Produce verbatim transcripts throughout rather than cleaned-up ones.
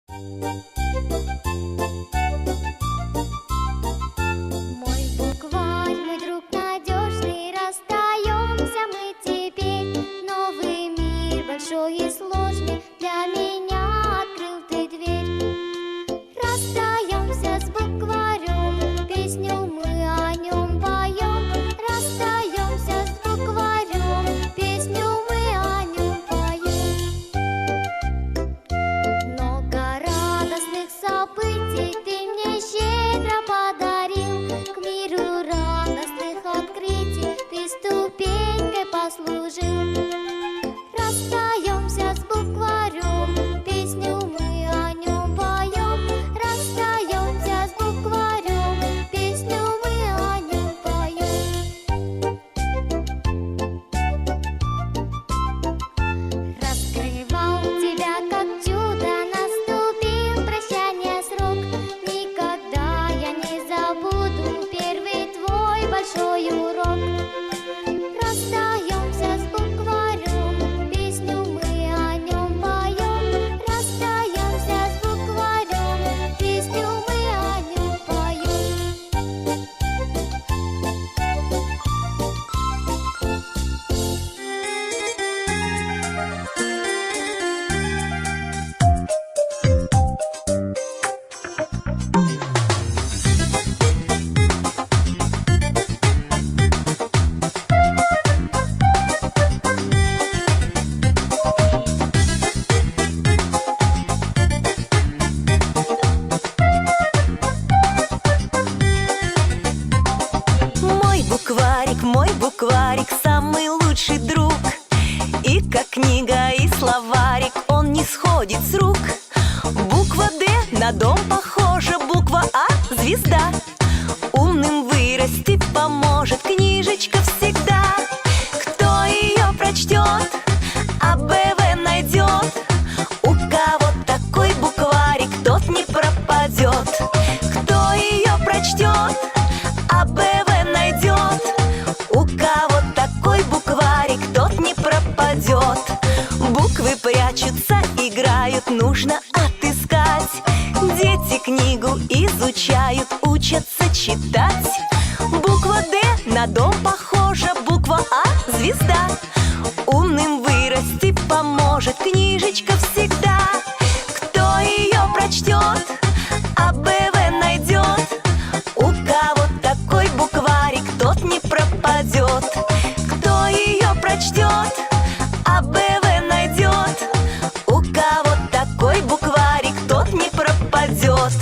Мой букварь, мой друг надёжный, расстаёмся мы теперь. Новый мир большой и сложный для меня открыл ты дверь. Расстаёмся с букварём, песню мы о нём поём. Расстаёмся с букварём, песню мы о нём поём. Много радостных событий ты мне щедро подарил. К миру радостных открытий ты ступенькой послужил. Расстаёмся с букварём, песню мы о нём поём. Расстаёмся с букварём, песню мы о нём поём. Раскрывал тебя как чудо, наступил прощания срок. Никогда я не забуду первый твой большой урок. Расстаёмся с букварём, песню мы о нём поём. Расстаёмся с букварём, песню мы о нём поём. Мой букварик, мой букварик, самый лучший друг. И как книга, и словарик, он не сходит с рук. Буква Д на дом похожа, буква А — звезда. Умным вырасти поможет книжечка всегда. Кто её прочтёт, А Б В найдёт. У кого такой букварик, тот не пропадёт. Кто её прочтёт, А Б В найдёт. У кого такой букварик, тот не пропадёт. Буквы прячутся, играют, нужно отыскать. Дети книгу изучают, учатся читать. Буква Д на дом похожа, буква А — звезда. Умным вырасти поможет книжечка всегда. Кто её прочтёт, А Б В найдёт. У кого такой букварик, тот не пропадёт. Кто её прочтёт, А Б В найдёт. У кого такой букварик, тот не пропадёт.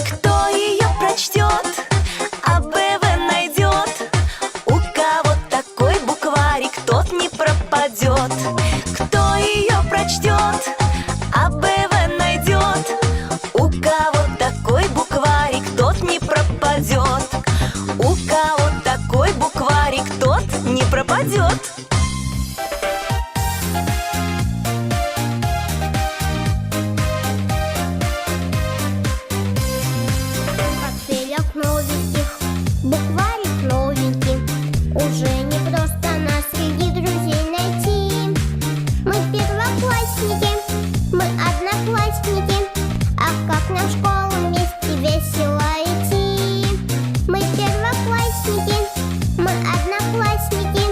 Кто её прочтёт, А Б В найдёт. У кого такой букварик, тот не пропадёт. Кто её прочтёт, А Б В найдёт. У кого такой букварик, тот не пропадёт. У кого такой букварик, тот не пропадёт. Портфелек новеньких, букварик новенький. Уже не просто нас среди друзей найти. Мы первоклассники, мы одноклассники. Ах, как нам в школу вместе весело идти. Мы первоклассники, мы одноклассники.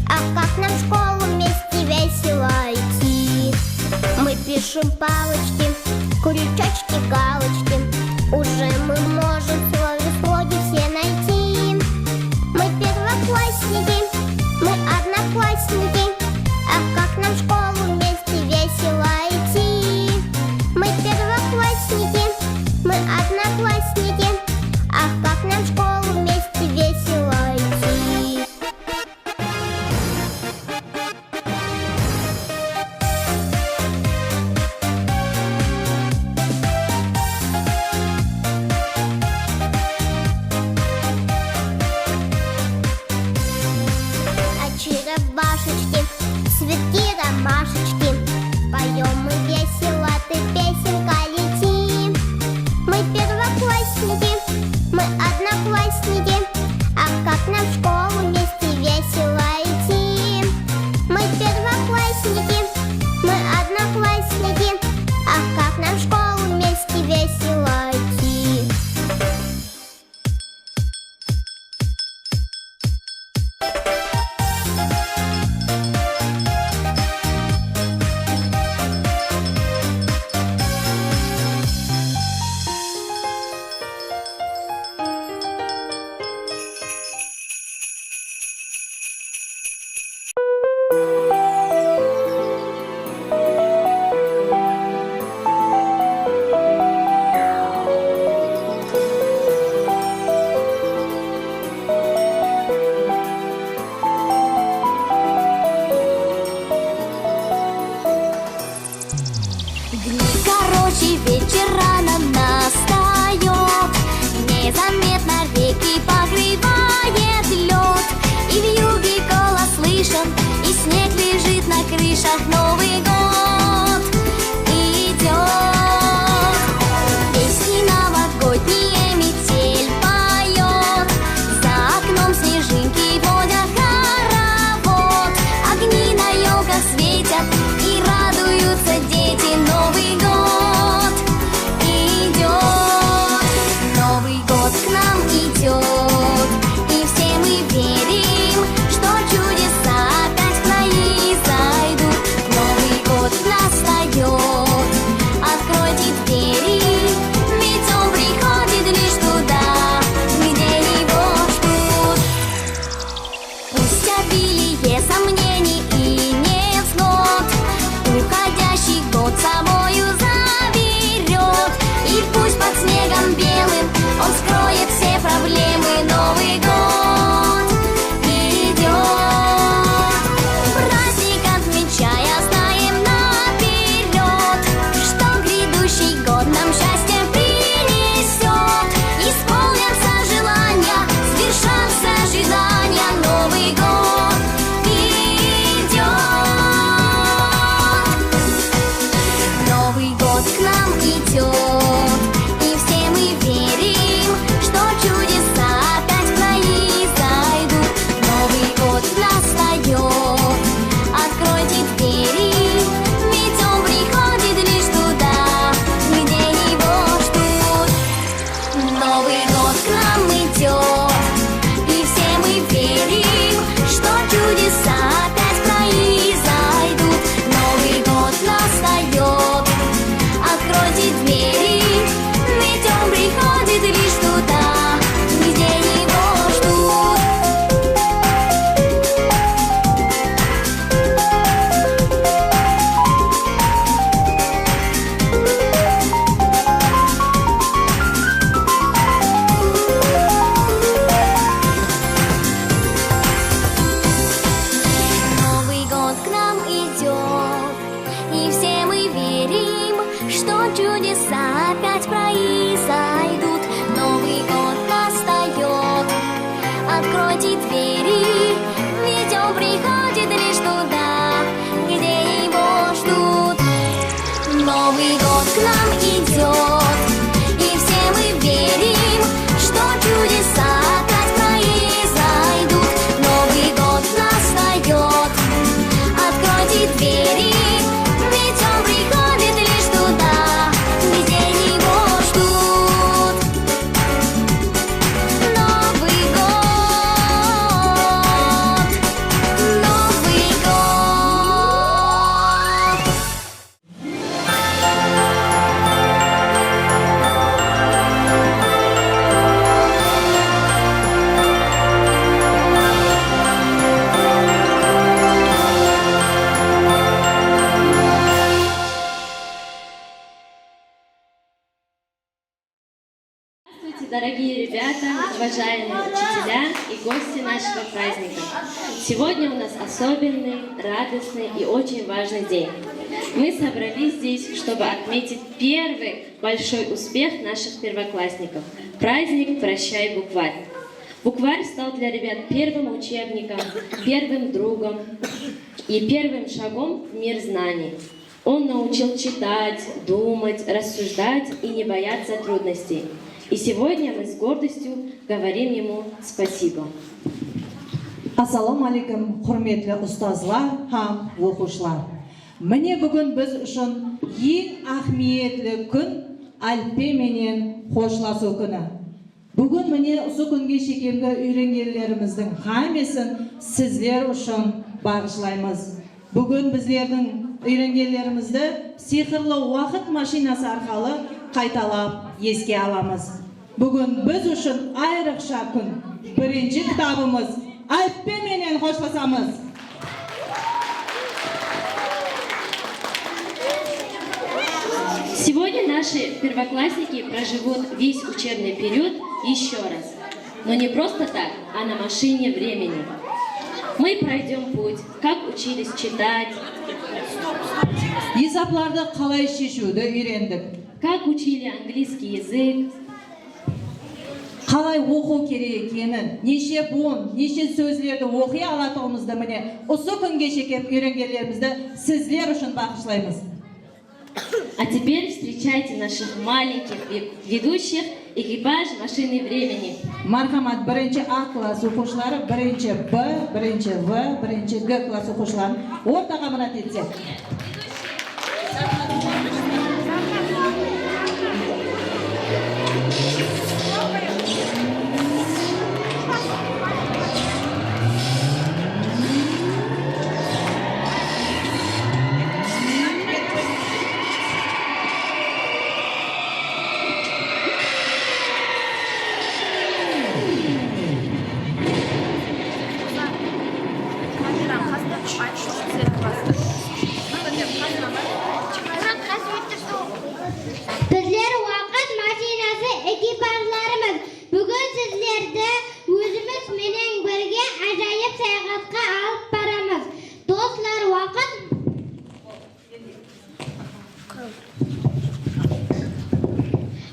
Ах, как нам в школу вместе весело идти. Мы пишем палочки, крючочки, галочки. Уже мы можем в слове «слоги» все найти. Мы одноклассники, ах, как нам в школу вместе весело идти. Мы первоклассники, мы одноклассники, ах, как нам в школу вместе весело идти. Дни короче, вечер рано настаёт. Незаметно реки покрывает лёд. И вьюги колокол слышен, и снег лежит на крышах. Новый год идёт. Песни новогодние метель поёт. За окном снежинки водят хоровод. Огни на ёлках светят, и радуются дети. Новый год идёт. Новый год к нам идёт. И все мы верим, что чудеса опять произойдут. Новый год настаёт. Откройте двери, ведь он приходит лишь туда, где его ждут. Пусть обилие сомнений и невзгод уходящий год собою заберёт. И пусть под снегом белым он скроет все проблемы. Новый год идёт. Праздник отмечая, знаем наперёд, что грядущий год нам счастье принесёт. Исполнятся желания, свершатся ожидания. Новый год идёт. Новый год к нам идёт. И все мы верим, что чудеса опять произойдут. Новый год настаёт. Откройте двери, ведь он приходит лишь туда, где его ждут. Новый год к нам идёт, и все мы верим, что чудеса опять произойдут. Новый год настаёт, откройте двери, ведь он приходит лишь туда, где его ждут. Новый год к нам идёт, и все мы верим, что чудеса опять произойдут. Новый год настаёт, откройте двери, ведь он приходит лишь туда, где его ждут. Новый год к нам идёт, и все мы верим, что чудеса опять произойдут. Новый год настаёт, откройте двери, ведь он приходит лишь туда, где его ждут. Новый год, Новый год. Здравствуйте, дорогие ребята, уважаемые учителя и гости нашего праздника. Сегодня у нас особенный, радостный и очень важный день. Мы собрались здесь, чтобы отметить первый большой успех наших первоклассников. Праздник «Прощай, букварь». Букварь стал для ребят первым учебником, первым другом и первым шагом в мир знаний. Он научил читать, думать, рассуждать и не бояться трудностей. И сегодня мы с гордостью говорим ему спасибо. Assalawma áleykum, húrmetli ustazlar hám oqıwshılar. Mine, búgin biz ushın eń áhmiyetli kún, álipbe menen xoshlasıw kúni. Búgin, mine, usı kúnge shekemgi úyrengenlerimizdiń hámmesin sizler ushın baǵıshlaymız. Búgin bizlerdiń úyrengenlerimizdi sıyqırlı waqıt mashinası arqalı qaytalap eske alamız. Búgin biz ushın ayrıqsha kún. Birinshi kitabımız Álipbe menen xoshlasamız. Сегодня наши первоклассники проживут весь учебный период ещё раз. Но не просто так, а на машине времени. Мы пройдём путь, как учились читать. Esaplardı qalay sheshiwdi úyrendik. Как учили английский язык. Qalay oqıw kerek ekenin, neshe buwın, neshe sózlerdi oqıy alatuǵınımızdı, mine, usı kúnge shekem úyrengenlerimizdi sizler ushın baǵıshlaymız. А теперь встречайте наших маленьких ве-, ведущих, экипаж машины времени. Marhamat, birinshi A klass oqıwshıları, birinshi B, birinshi V, birinshi G klass oqıwshıların ortaǵa mirát etsek. Bizler waqıt mashinası ekipajlarımız. Búgin sizlerdi ózimiz menen birge ájayıp sayaxatqa alıp baramız. Doslar, waqıt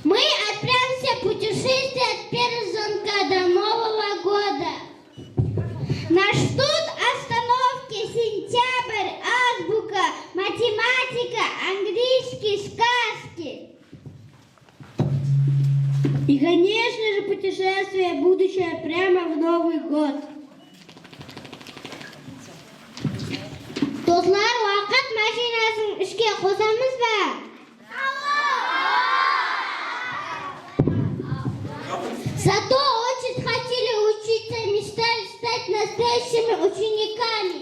Мы отправимся в путешествие от первого звонка до Нового года. Нас ждут остановки: сентябрь, азбука, математика, английский, сказки. И, конечно же, путешествие в будущее прямо в Новый год. Doslar, waqıt mashinasın iske qosamız ba? Зато очень хотели учиться, мечтали стать настоящими учениками.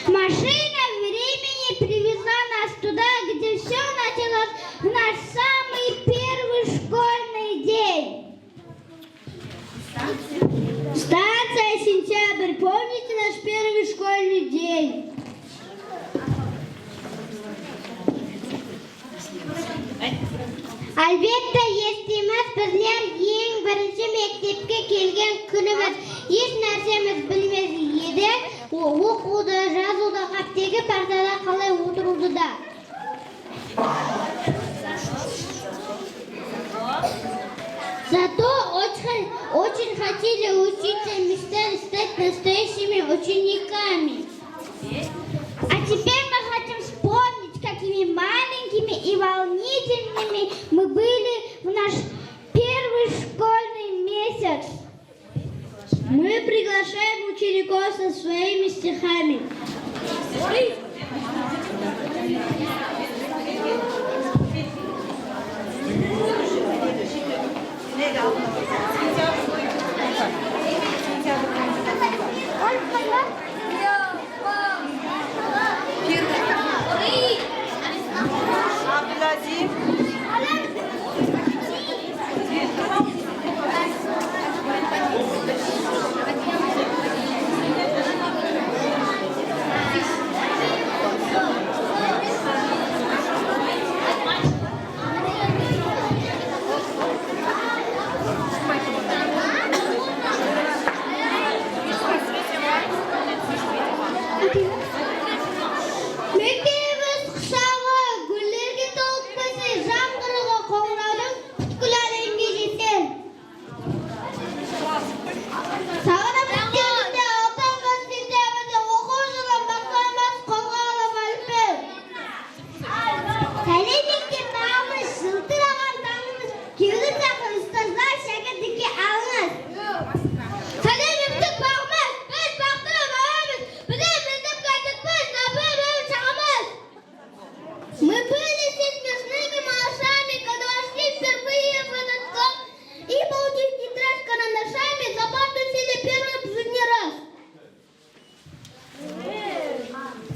Машина времени привезла нас туда, где всё началось, в наш самый первый школьный день. Станция Сентябрь. Помните наш первый школьный день? Álbette, esitemiz, bizler eń birinshi mektepke kelgen kúnimiz. Hesh nársemiz bilmes edik. O-, oqıwdı, jazıwdı, háptegi partada qalay otırıwdı da. Зато очень, очень хотели учиться, мечтали стать настоящими учениками. А теперь мы хотим вспомнить, какими маленькими и волнительными мы были в наш первый школьный месяц. Мы приглашаем учеников со своими стихами. Abdulaziz.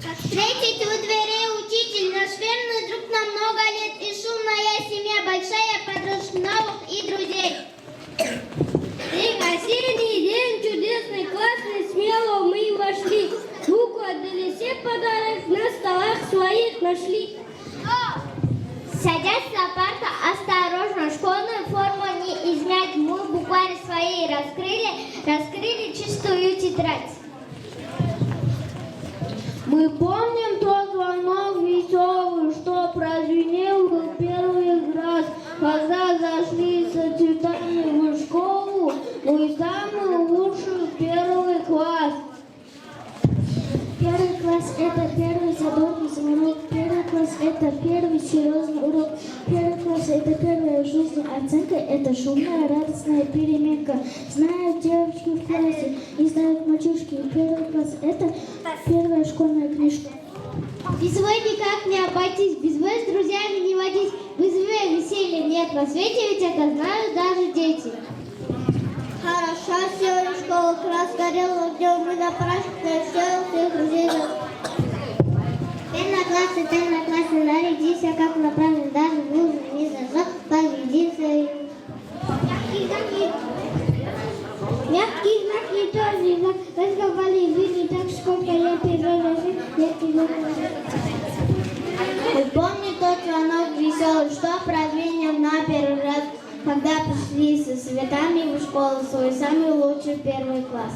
Встретить у дверей учитель, наш верный друг на много лет, и шумная семья большая, подружек новых и друзей. День осенний, день чудесный, классный, смело мы вошли. Буквы для всех подарок на столах своих нашли. Садясь за парту осторожно, школьную форму не измять. Мы букварь свои раскрыли, раскрыли чистую тетрадь. Мы помним тот звонок весёлый, что прозвенел в первый раз, когда зашли со цветами в школу, мы самый лучший первый класс. Первый класс — это первый задорный звонок. Первый класс — это первый серьёзный урок. Первый класс — это первая в жизни оценка. Это шумная, радостная переменка. Знают девочки в классе и знают мальчишки. Первый класс — это первая школьная книжка. Без войны никак не обойтись, без войны с друзьями не водись. Без войны веселья нет на свете, ведь это знают даже дети. Хорошо, сегодня школа, класс горел огнём, мы на праздник всех друзей зовём. Первоклассник, первоклассник, нарядись, как на праздник, даже в луже не зажжём, победи свою. Мягкий знак не тот звонок, разговаривали вы не так, сколько я первый раз, я тебя. Помни тот звонок весёлый, что прозвенел на первый раз, когда пришли со цветами в школу, свой самый лучший первый класс.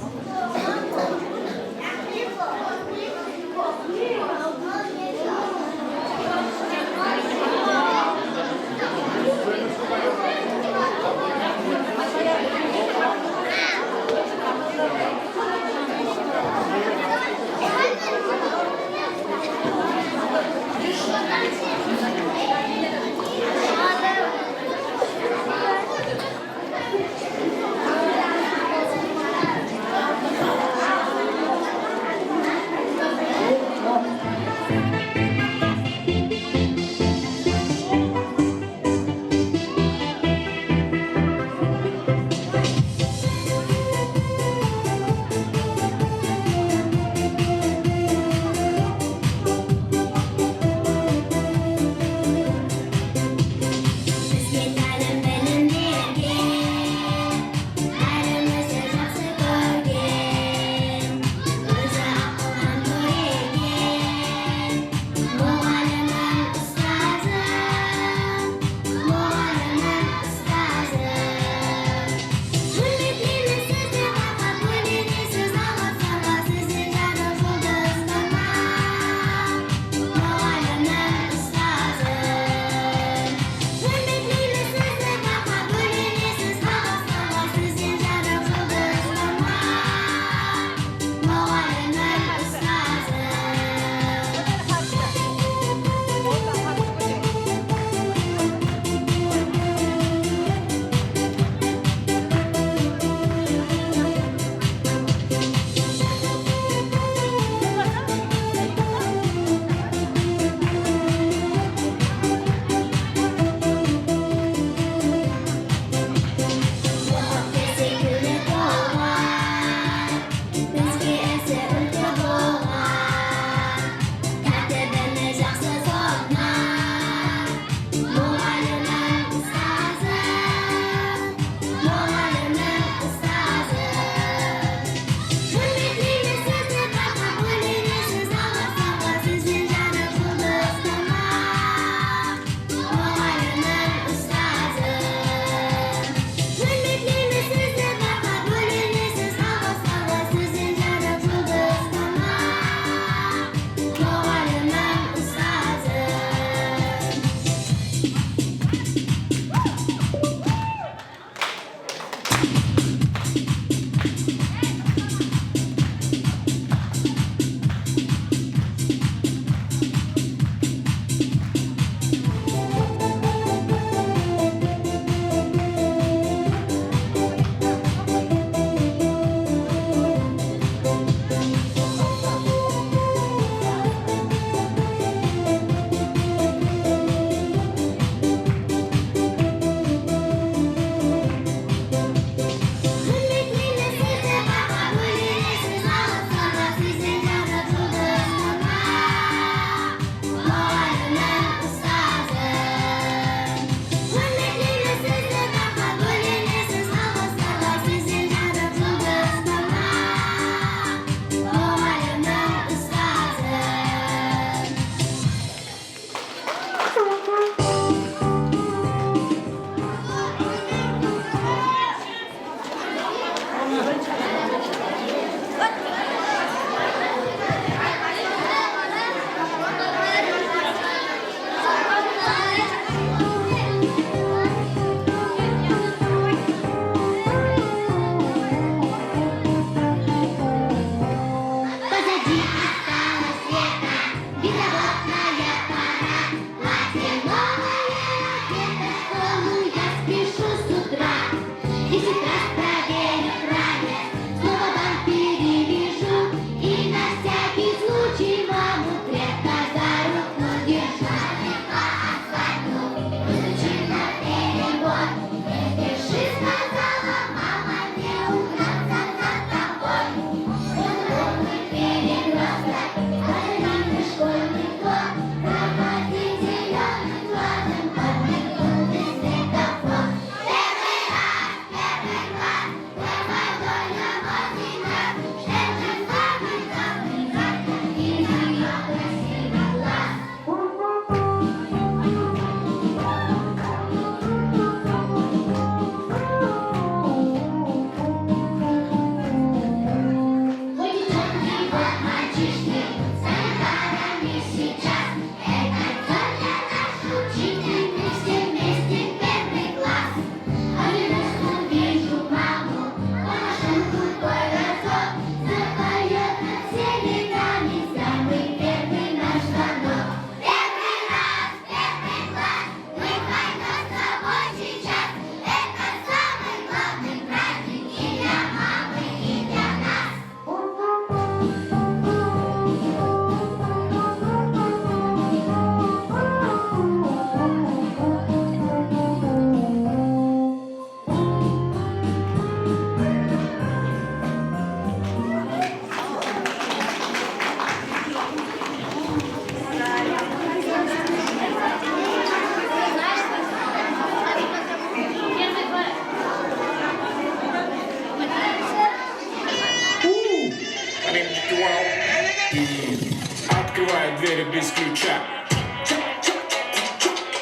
Открываю двери без ключа.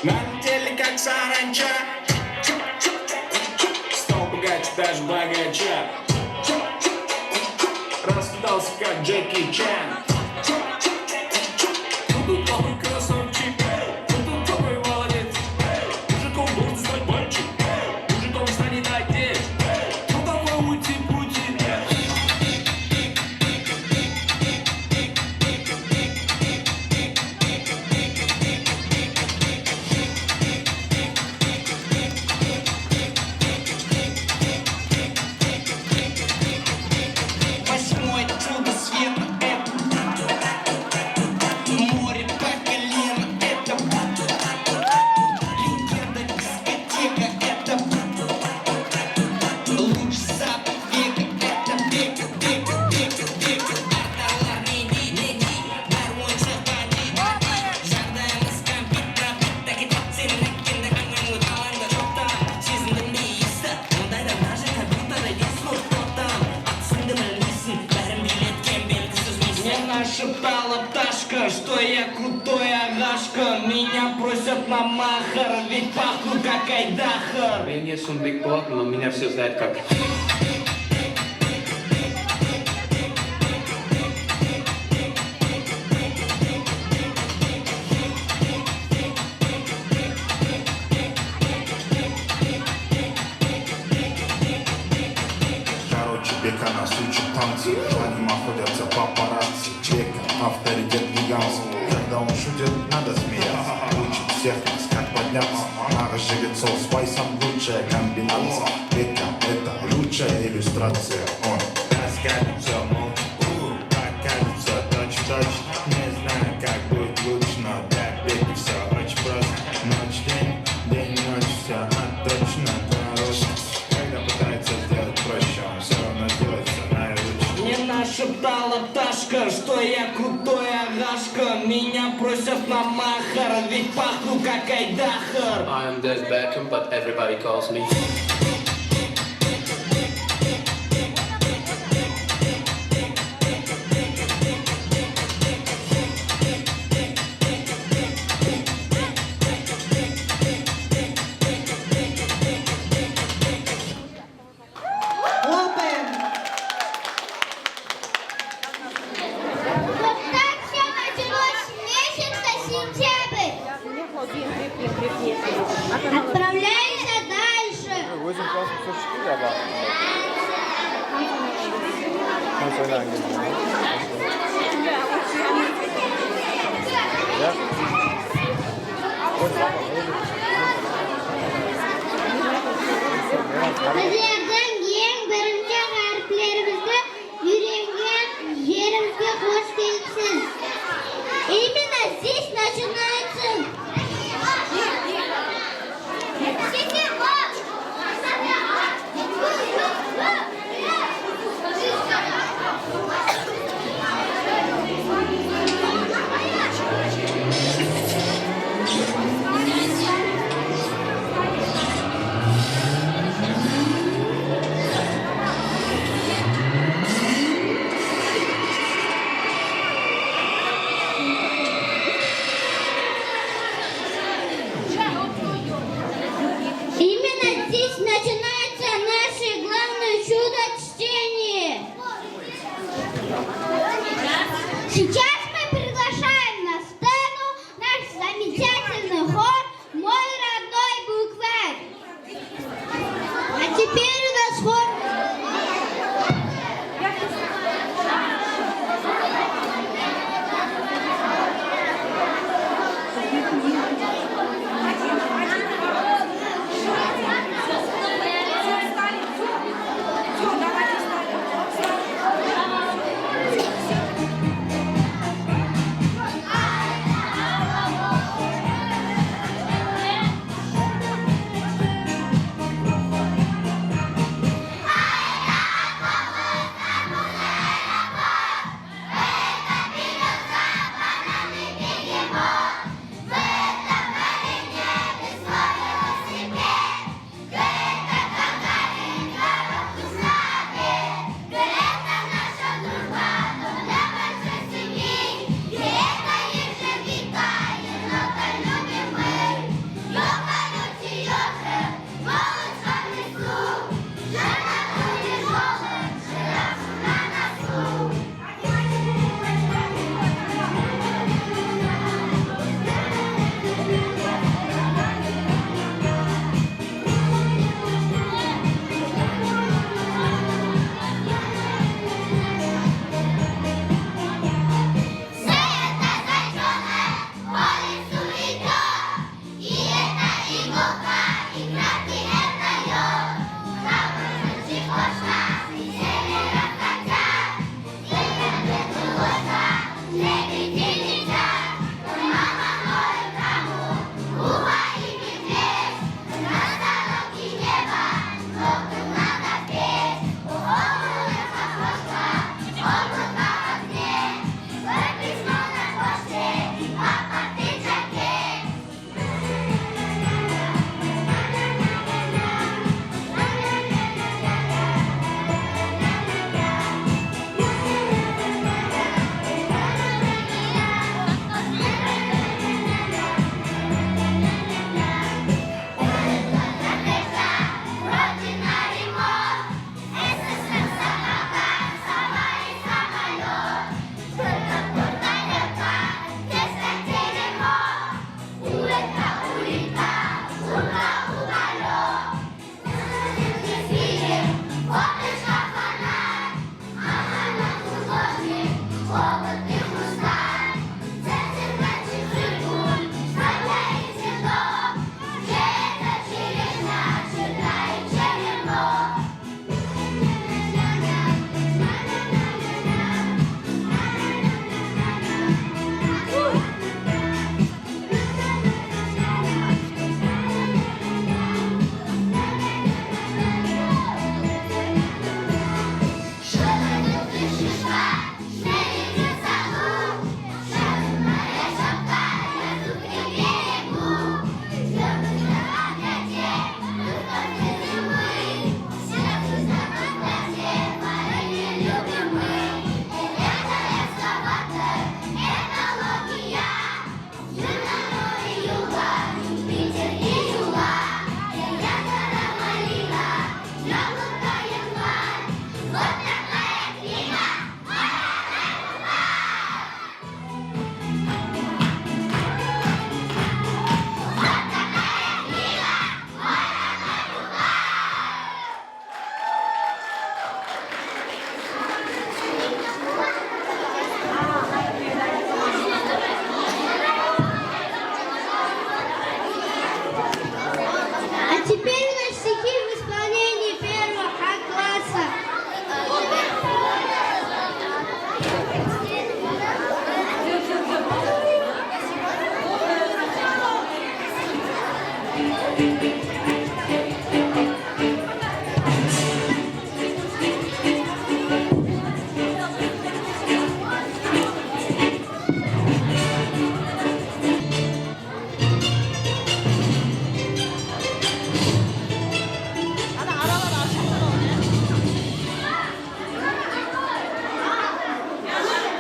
На теле как саранча. Стол богаче, даже богача. Раскидался, как Джеки Чан. Кто тут такой красавчик? Кто тут такой молодец? Мужиком должен стать мальчик. Мужиком станет отец. Кто такой ути-пути? Восьмое чудо света — это море по колено, это легенда дискотека, это лучший запах века, это века, века, века. Artalar ne dey, ne dey, bári oyınshıq bandit, bandit. Jaǵdayımız kompyuter, kompyuter ketedi, seniń aytqanda ańlayman ǵoy, qalanda joqtan. Sezindim be, esti? Ondayda даже kompyuterda ес yoq, toqta. Atısıńdı bilmeysiń, bárin biyletken belgisiz miysiń? Мне нашептала пташка, что я крутой, aǵashka. Меня просят на махар, ведь пахну как айдахар. Menga ismim Bekpolat, но меня все знают как Короче, Бека на случай танцы, за ним охотятся папарацци. Бека — авторитет гигантский, когда он шутит, надо смеяться. Учит всех нас, как подняться. Naǵız jigit sol, спайсам лучшая комбинация. Бека — это лучшая иллюстрация, он. Раскалится молча, у, прокалится точь-в-точь. Не знаю, как будет лучше, но для Бека всё очень просто. Ночь — день, день — ночь, всё точно, короче. Когда пытается сделать проще, он всё равно сделает всё наилучше. Мне нашептала пташка, что я крутой, aǵashka. Меня просят на махар, ведь пахну как айдахар. I am Des Beckham, but everybody calls me. Хлопаем. Вот так всё началось в месяце сентябре. Отправляемся дальше. Ózim kosmosqa shıqtım ya, baq. Qansa oynaǵıń keledi? Ya. Bizlerdiń eń birinshi háriplerimizdi úyrengen jerimizge xosh kelipsiz. Именно здесь начинается.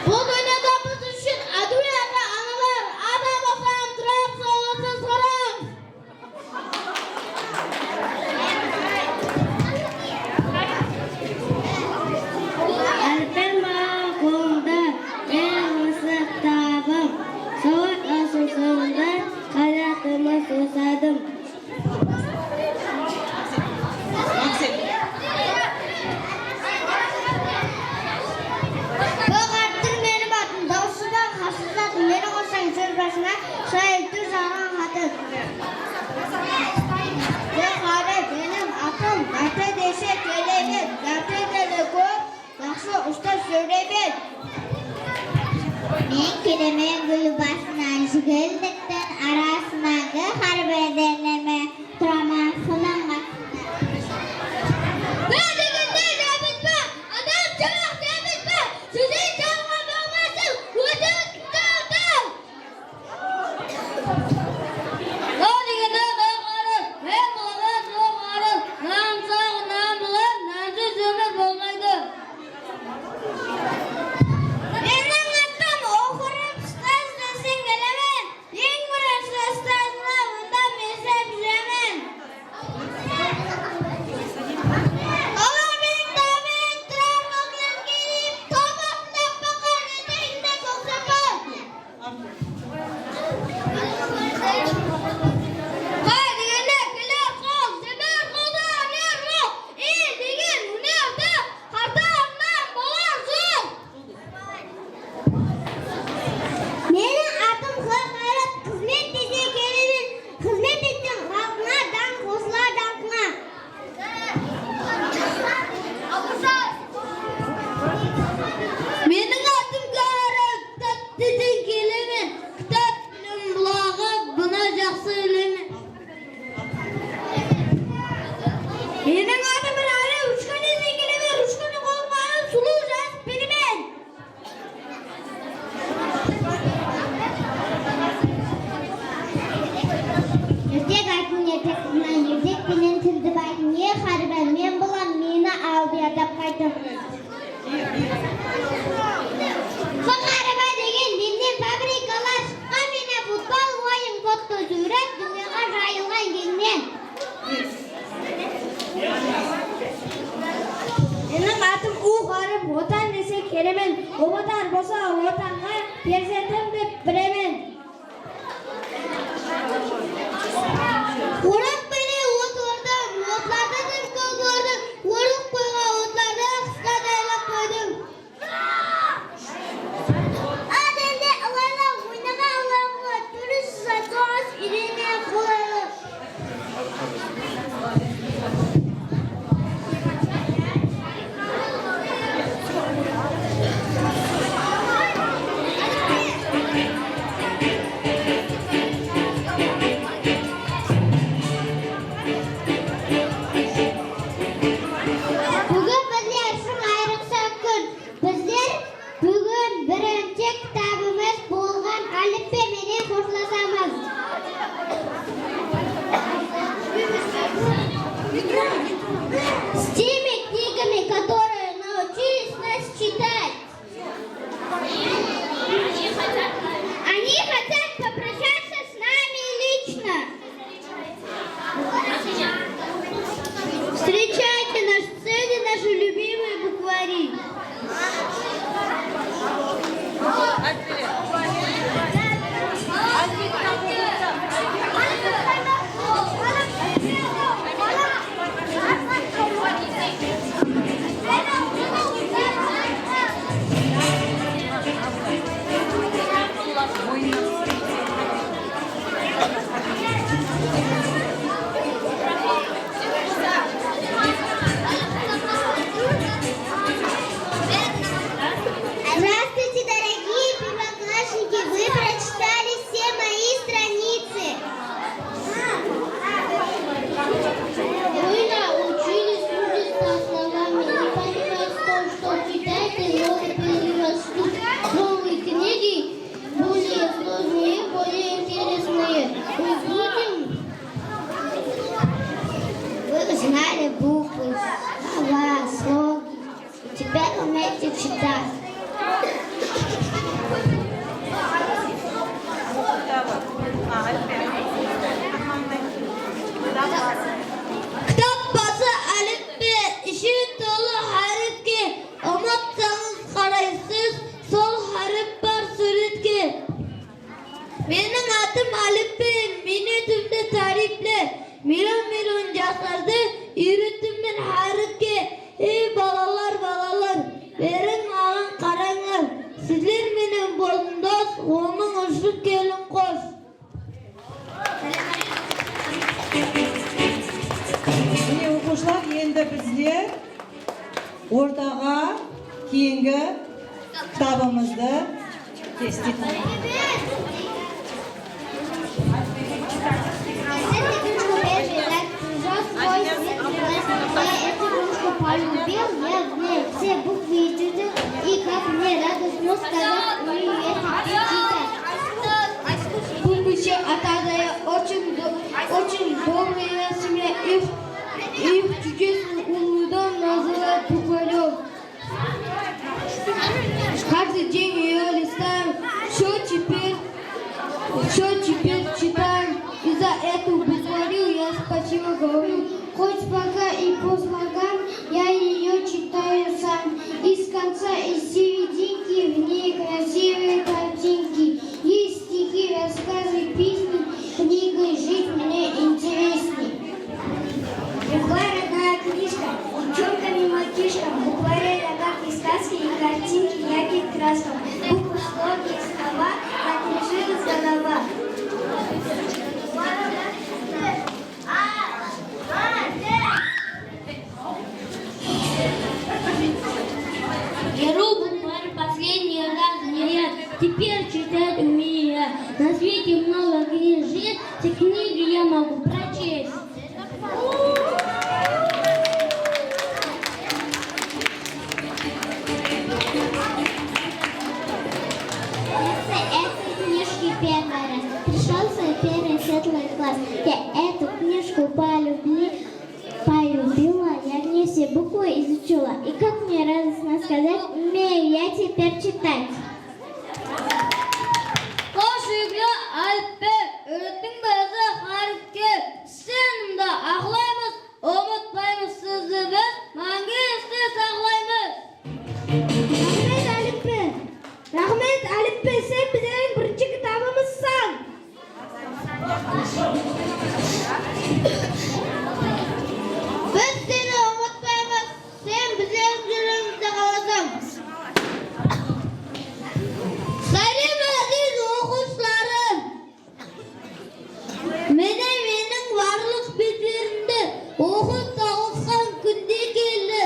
Bul dúnyada biz ushın ádil ata-analar, adam oqıran turıp, sawlatsız qarań. Álipbem balań qolında, eń ısı kitabım. Sawat alısıw sońında, qárátimdi tosadım. Tóq attıń menim atım, dawsıdan qasıp zatım, meni qoysań sóz basına, shayıttı jaǵan qatın. Joqarı menim atım, gátı dese kelegen, gátı dili kóp, jaqsı usta sóyleymen. Men kelemen gúl basınan, jigilliktiń arasınan, gúl hár bir deneme. Turaman sınıń qasında. Bá degende jábis pa? Adam jawaq jábis pa? Sizdey jalǵan bolmasın, ózimiz kitapta. Taw degende taw arıq, men bolǵan joq arıq, nan sawǵın nan bilen, nansız ómir bolmaydı. Meniń atım Oqırıp ustaz deseń kelemen. Eń birinshi ustazıma mında mezep jiremen. Ala men taw menen turar kóklemge deyip, taw basında baqar eteginde kók sapal. Qay degende keler qol, seber qolda óner mol, el degen ónerdi qartarınan bolar zor. Meniń atım Xaqayrat, xızmet dese kelemen, xızmet etseń xalqıńa, dańq qosılar dańqıńa. Meniń atım Gári, kitap deseń kelemen, kitap bilim bulaǵı, bunı jaqsı bilemen. Meniń atım Rali, ruchka deseń kelemen, ruchkanı qolımǵa alıp sulıw jazıp beremen. Ertek aytıń, ertek qızına, ertek penen tildi baytıń, e, hár bir men bolam, meni alıp yadap qaytıń. Fuqaraba degen mennen fabrikalar shıqqan, menen futbol oyın, fotosúwret dúnyaǵa jayılǵan keńnen. Meniń atım Uwxarıp, Watan dese kelemen, Ulıwtar bolsa Watanǵa, perzentim dep bilemen. Oraq penen ot ordım, otlardı dım kóp ordım, orıq qoyǵan otlardı qısqa daylap qoydım. Ademde ılaylar oynaǵan ılaylar, túrli sazlar úyrengen qolaylar. Búgin bizler ushın ayrıqsha kún. Bizler búgin birinshi kitabımız bolǵan álipbe menen xoshlasamız. С теми книгами, которые научились нас читать. Они хотят попрощаться с нами лично. Встречайте на сцене наши любимые буквари. Meniń atım Álipbe, miynetimdi táriyple, milyon-milyon jaslardı úyrettim men háripke. Ey, balalar, balalar, beriń maǵan qarańlar. Sizler menen boldım dos, onıń ushın keldim qos. Mine, oqıwshılar, endi bizler ortaǵa keyingi kitabımızdı kestik. Эту игрушку полюбил, я в ней все буквы читал, и как мне радостно сказать, умею я теперь читать. Буквы читать, я очень до-, очень добрая семья, их, их чудесный улудан называют букварём. Каждый день её листаю, всё теперь, всё теперь читаю. И за эту букварём я спасибо говорю. Хоть пока и по слогам, я её читаю сам. Из конца, из серединки, в ней красивые картинки. Есть стихи, рассказы, песни, книгой жить мне интересней. Букварь — родная книжка, девчонкам и мальчишкам. В букваре я, как и сказки, и картинки ярким краскам. Буквы, слоги, слова закружилась голова. Беру букварь последний раз, не я. Теперь читать умею я. На свете много книжек, все книги я могу прочесть. Эти книжки первый раз. Пришёл в свой первый светлый класс. Я эту книжку полюбли-, полюбила, я в ней все буквы изучила. И как мне радостно сказать, умею я теперь читать. Xosh, súyikli Álipbe, úyrettiń bizdi háripke. Sen de aqlaymız, umıtpaymız sizdi biz, máńgi este saqlaymız. Raxmet, Álipbe. Raxmet, Álipbe, sen bizlerdiń birinshi kitabımızsań. Biz seni umıtpaymız, sen bizlerdiń júregimizde qalasań. Sálem, áziz oqıwshılarım! Mine, meniń barlıq betlerimdi oqıp tawısqan kún de keldi.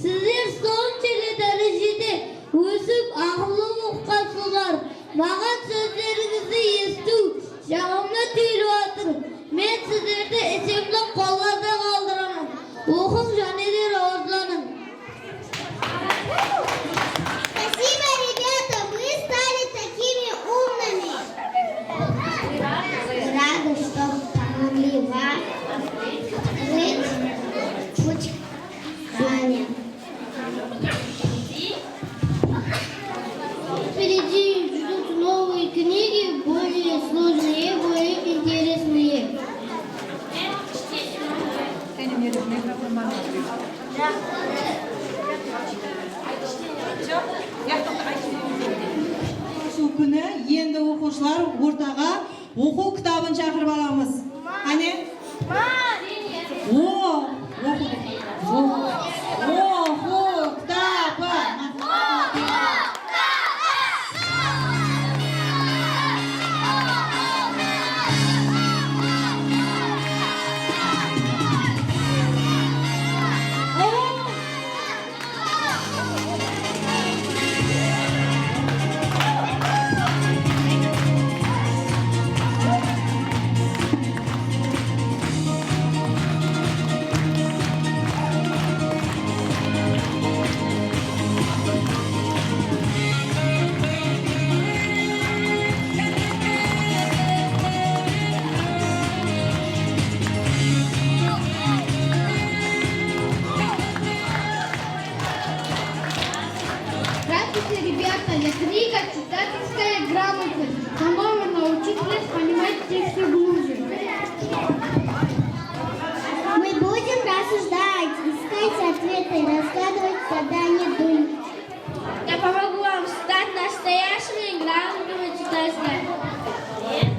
Sizler sonshelli dárejede ósip, aqıllı bolıp qatsızlar. Maǵan sózlerińizdi esitiw jaǵımlı tuyılıp atır. Men sizlerdi esenlik qollarda qaldıraman. Oqıń, jáne de rawajlanıń. Спасибо, ребята, вы стали такими умными. Рада, что помогли вам открыть путь к знаниям. Впереди ждут новые книги, более сложные, более интересные. Kúni endi oqıwshılar ortaǵa oqıw kitabın shaqırıp alamız. Qáne? O, oqıw, o, oqıw kitabı. Здравствуйте, ребята! Я книга «Читательская грамотность». Помогла научить нас понимать тексты глубже. Мы будем рассуждать, искать ответы, разгадывать задания, думать. Я помогу вам стать настоящими грамотными читателями.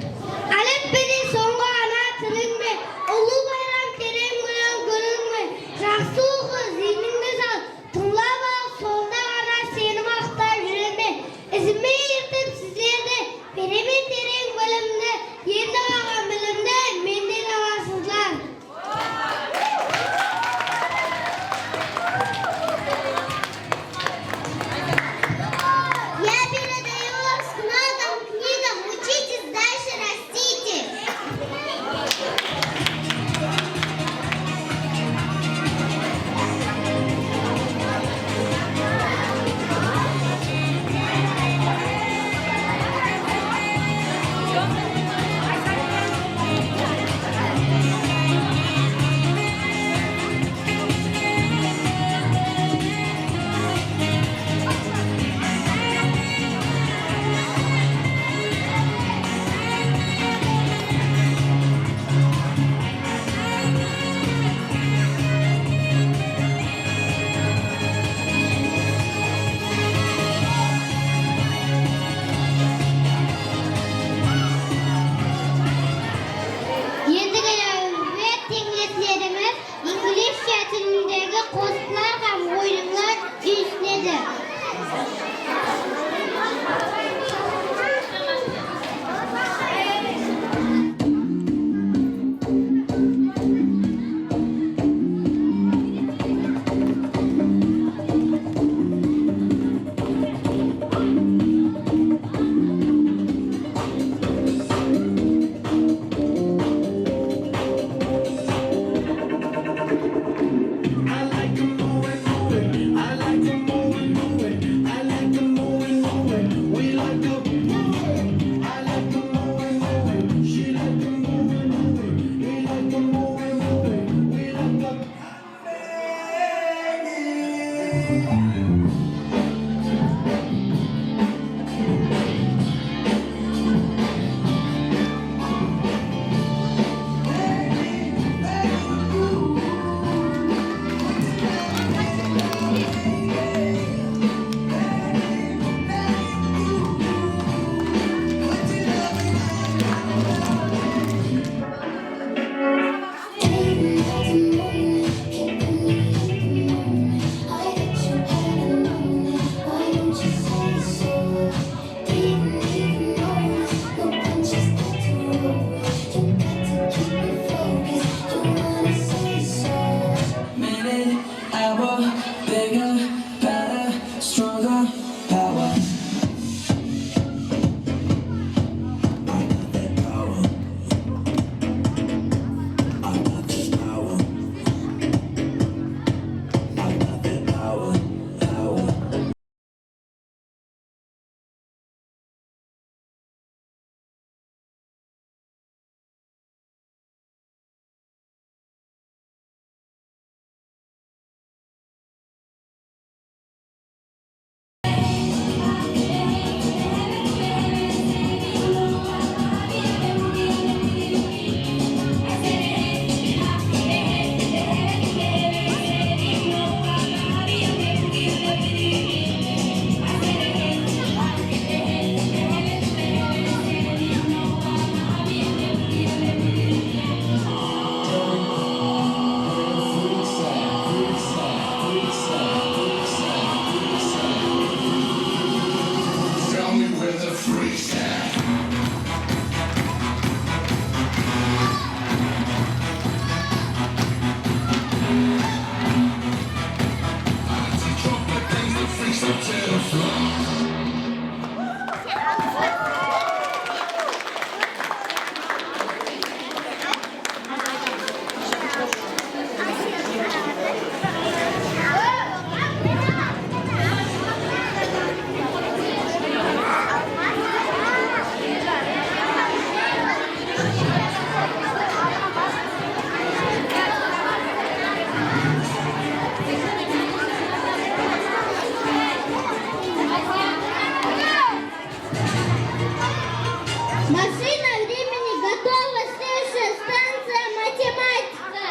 Машина времени готова, следующая станция — математика.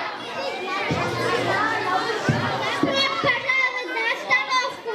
Пожалуйста, остановку.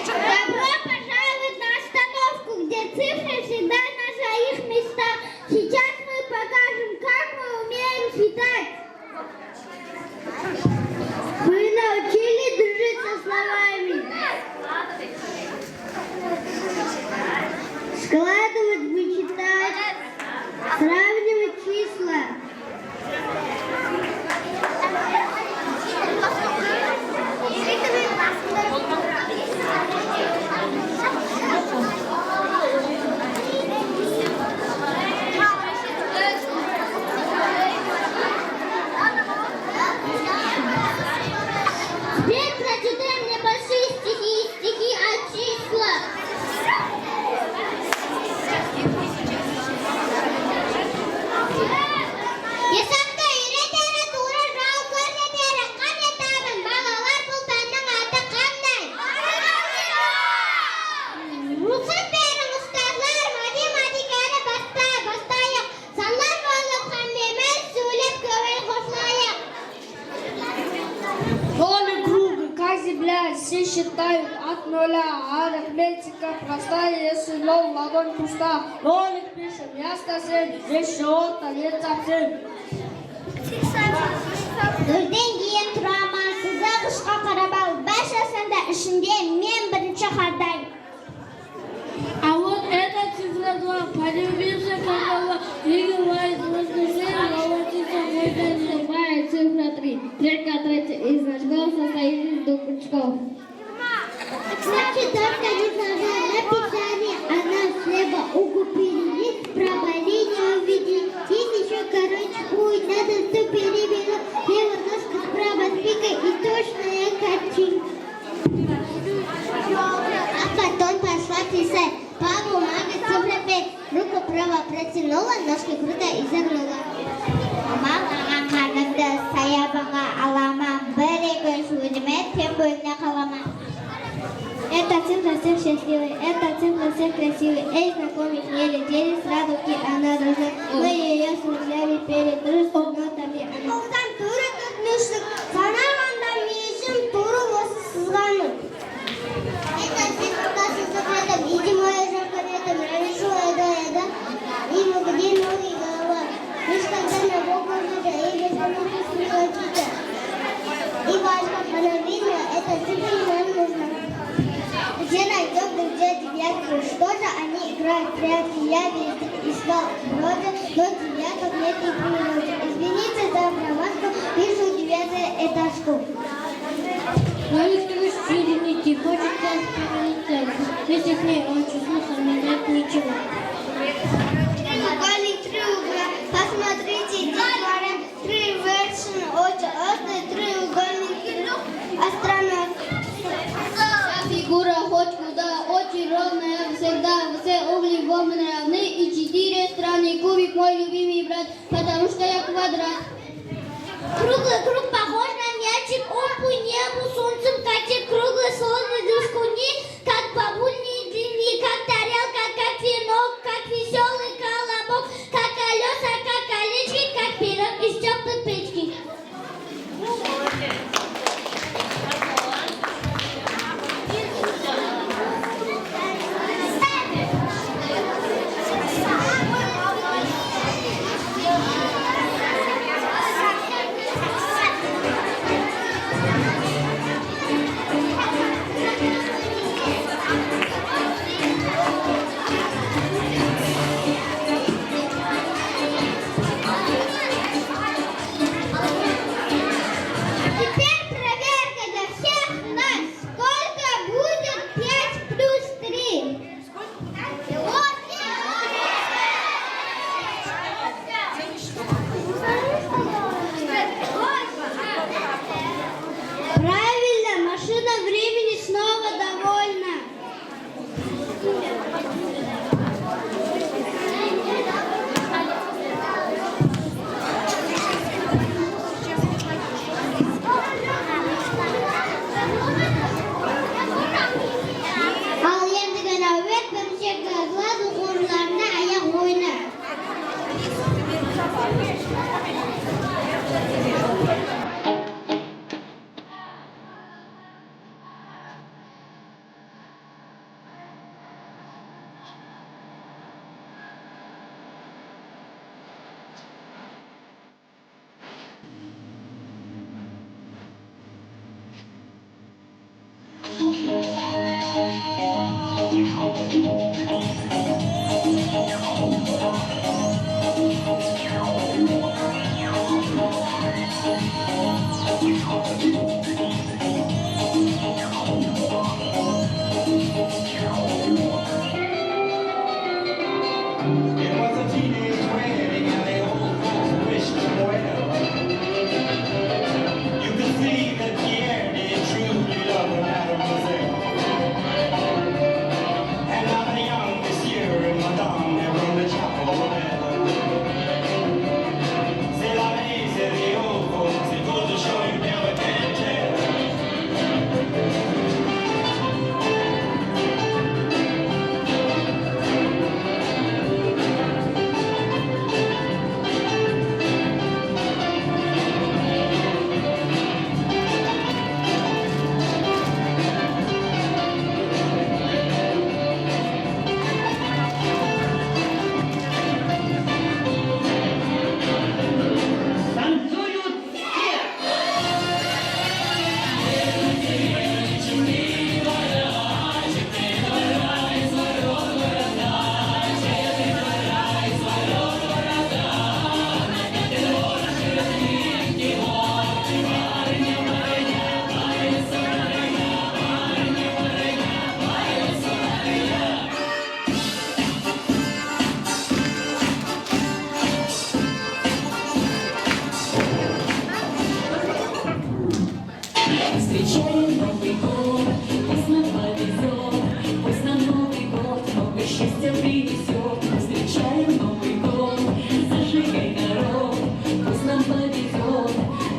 Добро пожаловать на остановку, где цифры всегда на своих местах. Сейчас мы покажем, как мы умеем считать. Мы научились дружить со словами. Складывать, вычитать, сравнивать числа. Теперь прочитай мне большие стихи, стихи о числах. Esaptı úyreteri, tuwrı jol kórseter, qáne tabıń, balalar, bul pánniń atı qanday? Ruxsat beriń, ustazlar, matematikanı basta-, baslayıq. Sanlar bolıp hámmemiz sóylep, kewil qosılayıq. Нолик круглый, как земля, все считают от нуля. Арифметика простая, если ноль в ладонь пуста. Нолик пишем, ясно всем, есть живот, творец совсем. Úlden keyin turaman, sızıǵıshqa qarap al, bárshasında ishinde men birinshi qarday. А вот эта цифра два, полюбился как Аллах, двигает воздух, волосится мой. Любая цифра три, только третья из нашего состоит из двух кружков. Кстати, только не сажай на печали, она слева угу перели, справа линию увидели. Есть ещё короче путь, надо всё перевернуть. Слева ножка, справа спика и точная картинка. А потом пошла писать. По бумаге цифра пять. Руку право протянула, ножки круто изогнула. Maǵan qanımdı sayabanǵa alaman, bir, eki, úsh, ózime teń boyımda qalaman. Эта цифра всех счастливый, эта цифра всех красивый. Эй, знакомый, не летели сразу, где она рождёт. Мы её сравняли перед ростом, но там, где она. Toqsan tórt, tórt múshlik, sanaǵanda miyeshim tuwrı usı sızǵanım. Etasın qasızıq etip, зимой жарком etip, раньше edi, edi. И мы где новые голова. Лишь когда на Бога уже и без вопросов не хотите. И важно, она видно, это тебе не нам нужно. Где найдём, где девятки? Что же они играют в прятки? Я везде искал, вроде, но девяток нет и в природе. Извините за промашку, вижу девятую этажку. Нолик, ты в середине, хочет как перелететь. Если к ней очень смысл не дать ничего. Треугольник, треугольник, посмотрите, детвора, три вершины, очень острый треугольник, астронавт. Фигура хоть куда, очень ровная всегда, все углы вовремя равны, и четыре стороны кубик, мой любимый брат, потому что я квадрат. Круглый круг похож на мячик, он по небу солнцем катит. Круглый сложный диск у них, как бабульные дни, как тарелка, как венок, как весёлый колобок, как колёса, как колечки, как пирог из тёплой печки. It was a teenage wedding and the old folks wished him well. You could see that Pierre did truly love the mademoiselle. And now the young monsieur and madame have rung the chapel bell. C'est la vie, say the old folks, it goes to show you never can tell. Танцуют все! Встречаем Новый год, пусть нам повезёт, пусть нам Новый год много счастья принесёт. Встречаем Новый год, зажигай, народ, пусть нам повезёт,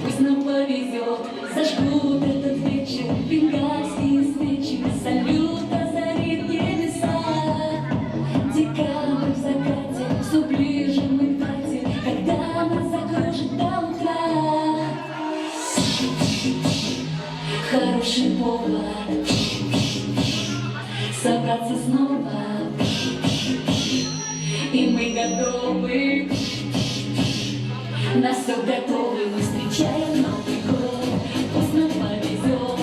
пусть нам повезёт. Зажгут этот вечер бенгальские свечи, салют озарит небеса. Декабрь в закате, всё ближе мы к дате, когда нас закружит до утра. Хороший повод собраться снова. И мы готовы На всё готовы, мы встречаем Новый год. Пусть нам повезёт,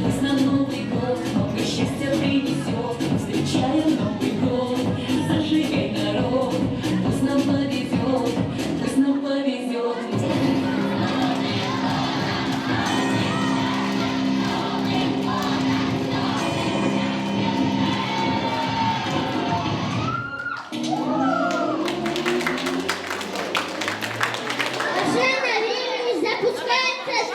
пусть нам Новый год много счастья принесёт. Мы встречаем Новый год, зажигай, народ. Пусть нам повезёт, пусть нам повезёт. Уже на времени запускается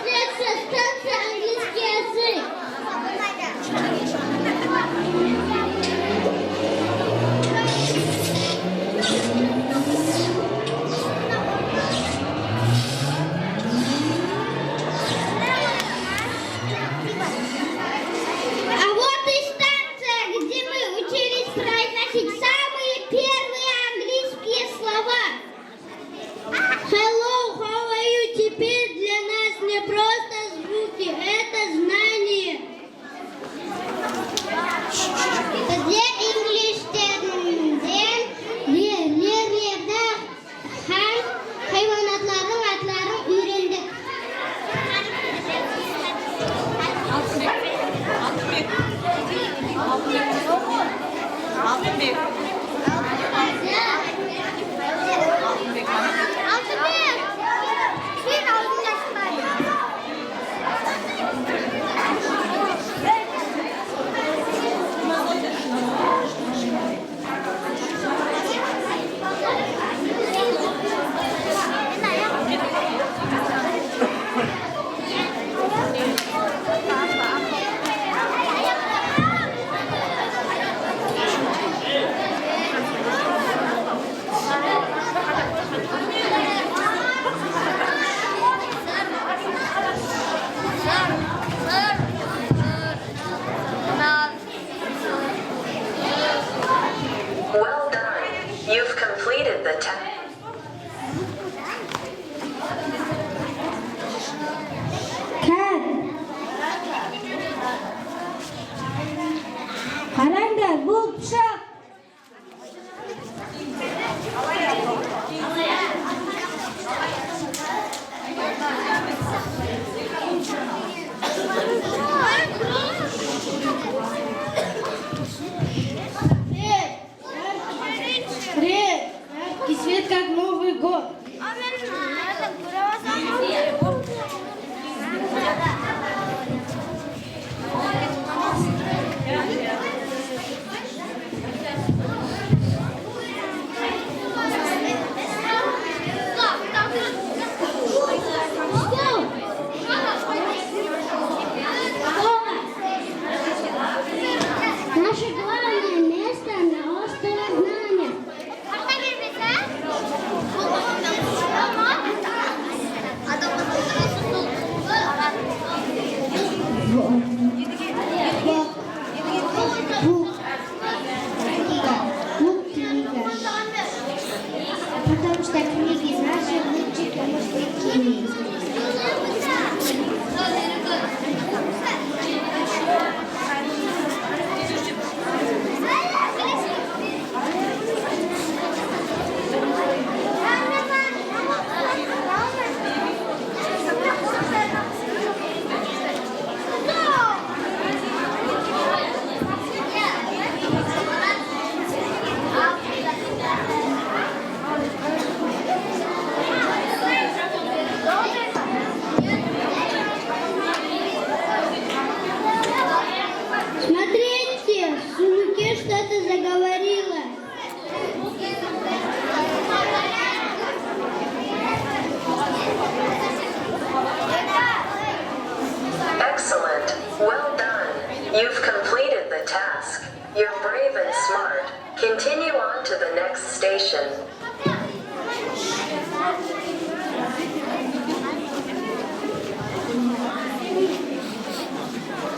Continue on to the next station.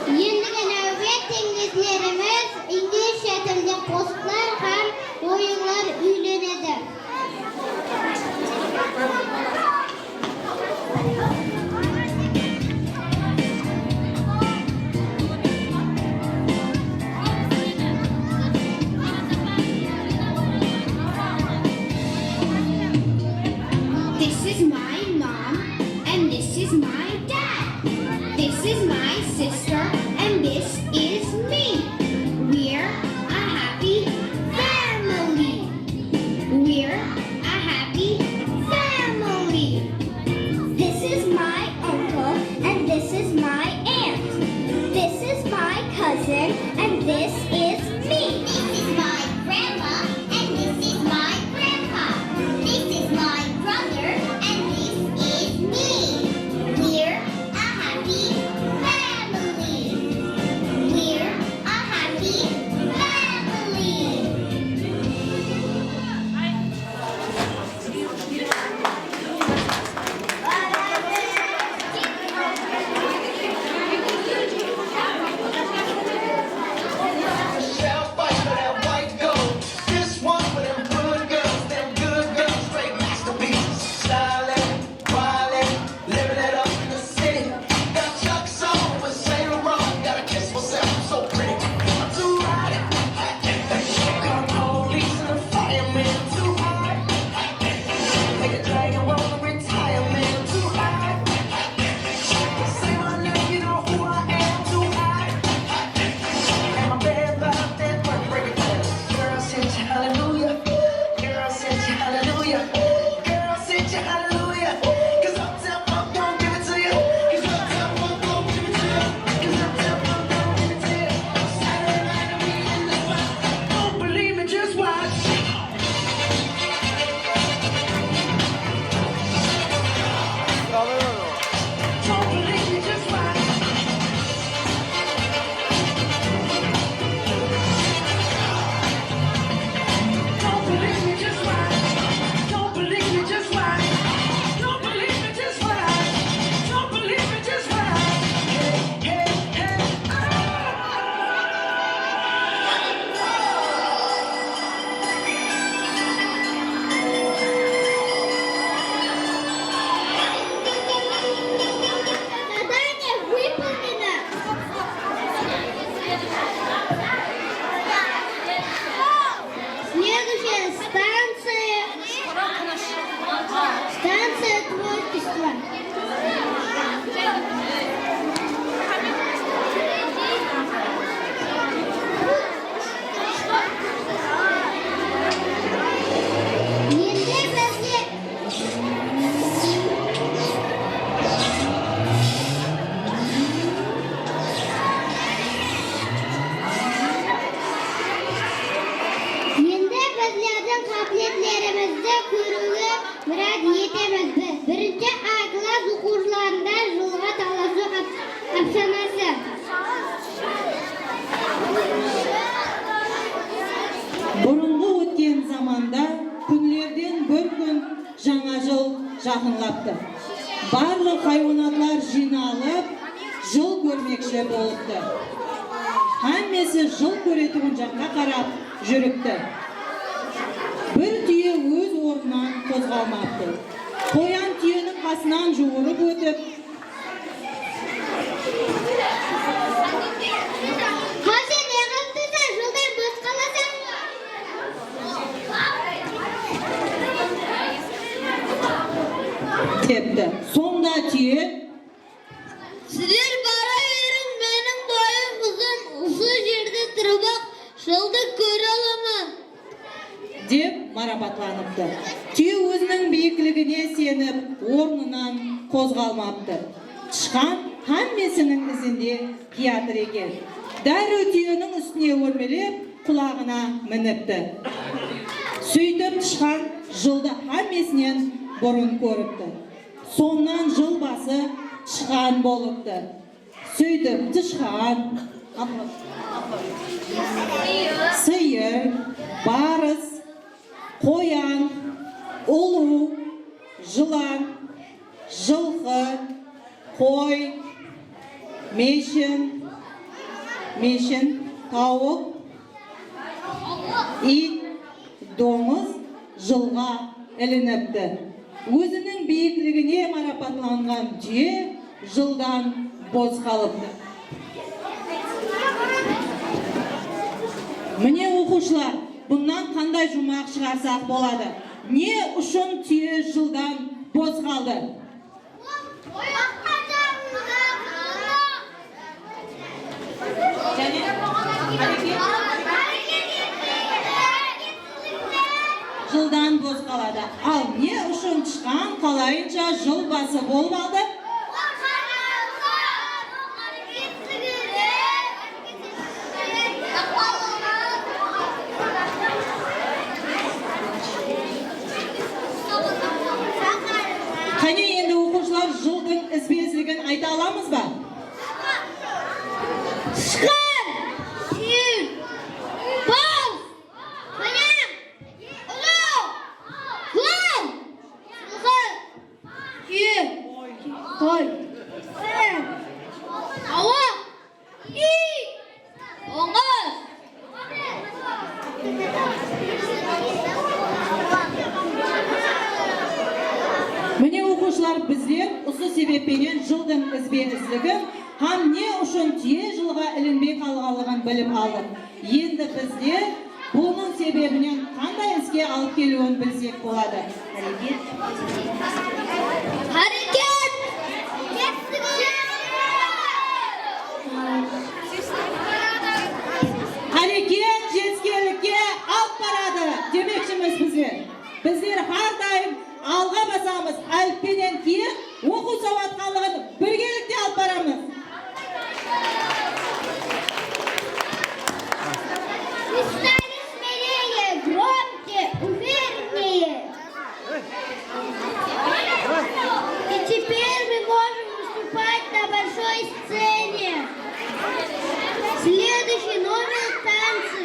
Endigi náwbet teńleslerimiz inglizshe tilde qosıqlar hám oyınlar úyrenedi. This is my mom and this is my dad. This is my sister and this is me. We're a happy family. We're a happy family. This is my uncle and this is my aunt. This is my cousin and this is me. This is my grandma and this is my grandpa. This is my brother and this is me. We're a happy family. We're a happy family. Living it up in the city. Got Chucks on with Saint Laurent. Gotta kiss myself, I'm so pretty. I'm too hot. Call the police and the firemen. Too hot. Make a dragon wanna retire, man. Too hot. Say my name, you know who I am. Too hot. And my band bought that work, break it down. Girl, send you hallelujah. Girl, send you hallelujah. Girl, send you hallelujah. 'Cause Uptown Funk don't give it to you. 'Cause Uptown Funk don't give it to you. 'Cause Uptown Funk don't give it to you. Saturday night and we in the spot. Don't believe me, just watch. Задание выполнено. Следующая станция. Станция творчества. Endi bizler Endi bizlerdiń qábiletlerimizdi kóriwge mirát etemiz. Bi-, birinshi A klass oqıwshılarında jılǵa talasıw af-, ápsanası. Burınǵı ótken zamanda kúnlerden bir kún Jańa jıl jaqınlaptı. Barlıq haywanatlar jıynalıp, jıl kórmekshi bolıptı. Hámmesi jıl kóretuǵın jaqqa qarap júripti. Bir túye óz ornınan qozǵalmaptı. Qoyan túyeniń qasınan juwırıp ótip, Hámse ne qılıp tursań, joldan bos qalasań. Depti. Sonda túye. Sizler bara beriń, meniń boyım uzın, usı jerde turıp-aq jıldı kóre alaman. Dep marapatlanıptı. Túye óziniń biyikligine isenip, ornınan qozǵalmaptı. Tıshqan hámmesiniń izinde kiyatır eken. Dárriw túyeniń ústine órmelep, qulaǵına minipti. Sóytip tıshqan jıldı hámmesinen burın kóripti. Sonnan jıl bası tıshqan bolıptı. Sóytip tıshqan, sıyır, Barıs, qoyan, uluw, jılan, jılqı, qoy, meshin, meshin, tawıq, iyt, dońız jılǵa ilinipti. Óziniń biyikligine marapatlanǵan túye jıldan bos qalıptı. Mine, oqıwshılar, bunnan qanday juwmaq shıǵarsaq boladı? Ne ushın túye jıldan bos qaldı? Jáne? Jıldan bos qaladı. Al, ne ushın tıshqan qalayınsha jıl bası bolıp aldı? Qáne, endi oqıwshılar jıldıń izbe-izligin ayta alamız ba? Tıshqan, iyt, bal, qonaq, uluw, jılan, jılqı, túye, qoy, tawıq, iyt, dońız. Mine, oqıwshılar, bizler usı sebep penen jıldıń izbe-izligin hám ne ushın túye jılǵa ilinbey qalǵanlıǵın bilip aldıq. Endi bizler bunıń sebebinen qanday iske alıp keliwin bilsek boladı. Háreket. Háreket! Háreket jetiskenlikke alıp baradı, demekshimiz bizler. Bizler hár dayım alǵa basamız, álipbeden keyin oqıw sawatqanlıǵın birgelikte alıp baramız. Вы стали смелее, громче, увереннее. И теперь мы можем выступать на большой сцене. Следующий номер — танцы.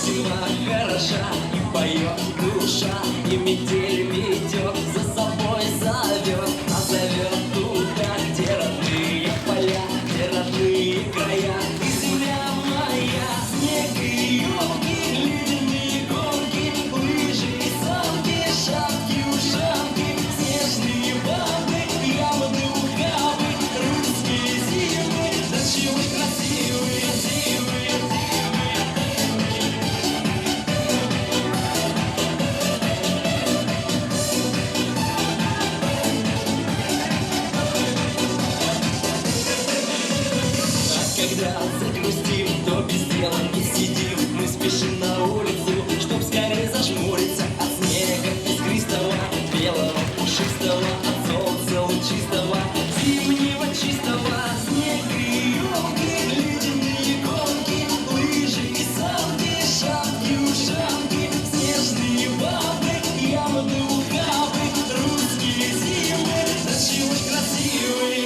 Зима хороша, и поёт душа, и метель метёт, за собой зовёт, а зовёт туда, где родные поля, где родные края. И земля моя, снег и ёлки, ледяные горки, лыжи и санки, шапки, ушанки, снежные бабы, ямы, ухабы, русские зимы, до чего красивы, красивы. А когда загрустим, то без дела не сидим. Мы спешим на улицу, чтоб скорей зажмуриться от снега искристого, белого, пушистого, от солнца лучистого, зимнего, чистого. Снег и ёлки, ледяные горки, лыжи и санки, шапки, ушанки, снежные бабы, ямы, ухабы, русские зимы, до чего красивы.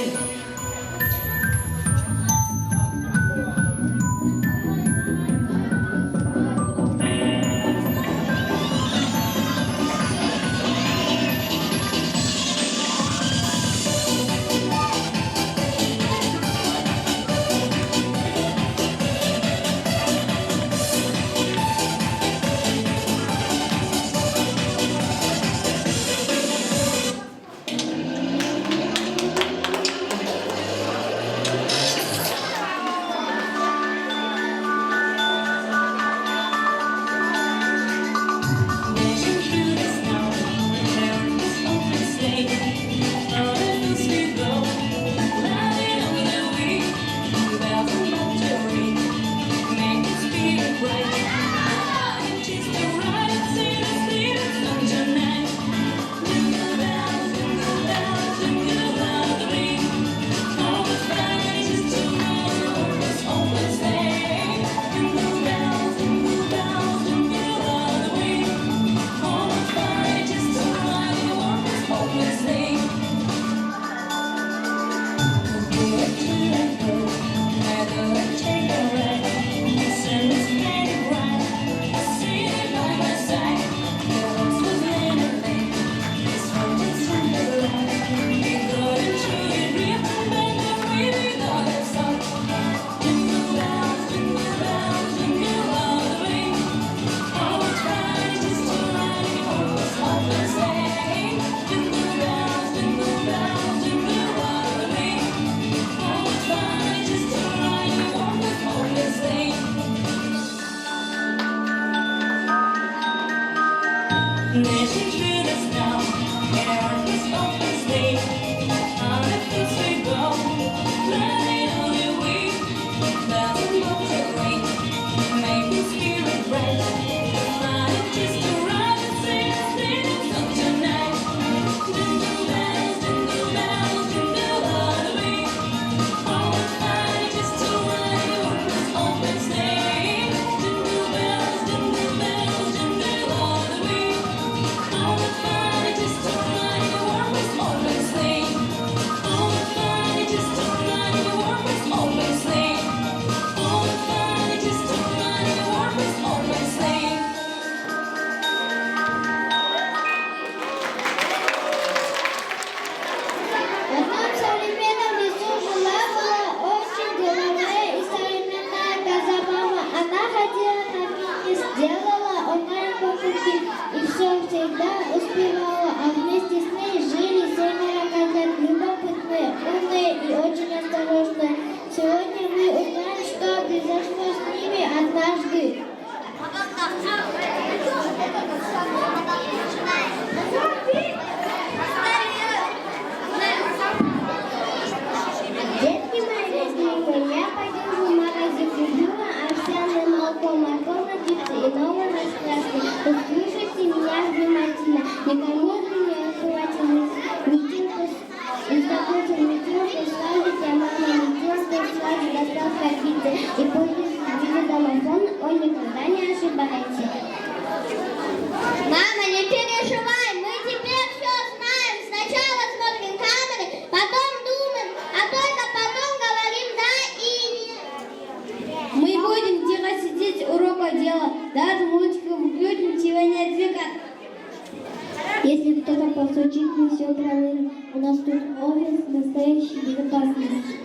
Если кто-то постучит, мы всё проверим. У нас тут офис настоящей безопасности.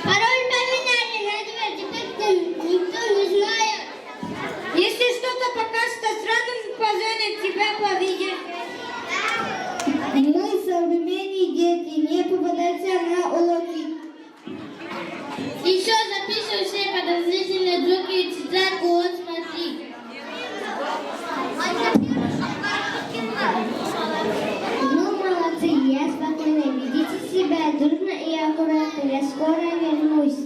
Пароль поменяли на дверь, теперь никто не знает. Если что-то покажется, сразу позвонят, тебя повидят. Мы современные дети, не попадайся на уроки. Ещё записывай все подозрительные звуки в тетрадку, вот смотри. Ну, молодцы, я спокойно. Ведите себя дружно и аккуратно. Я скоро вернусь.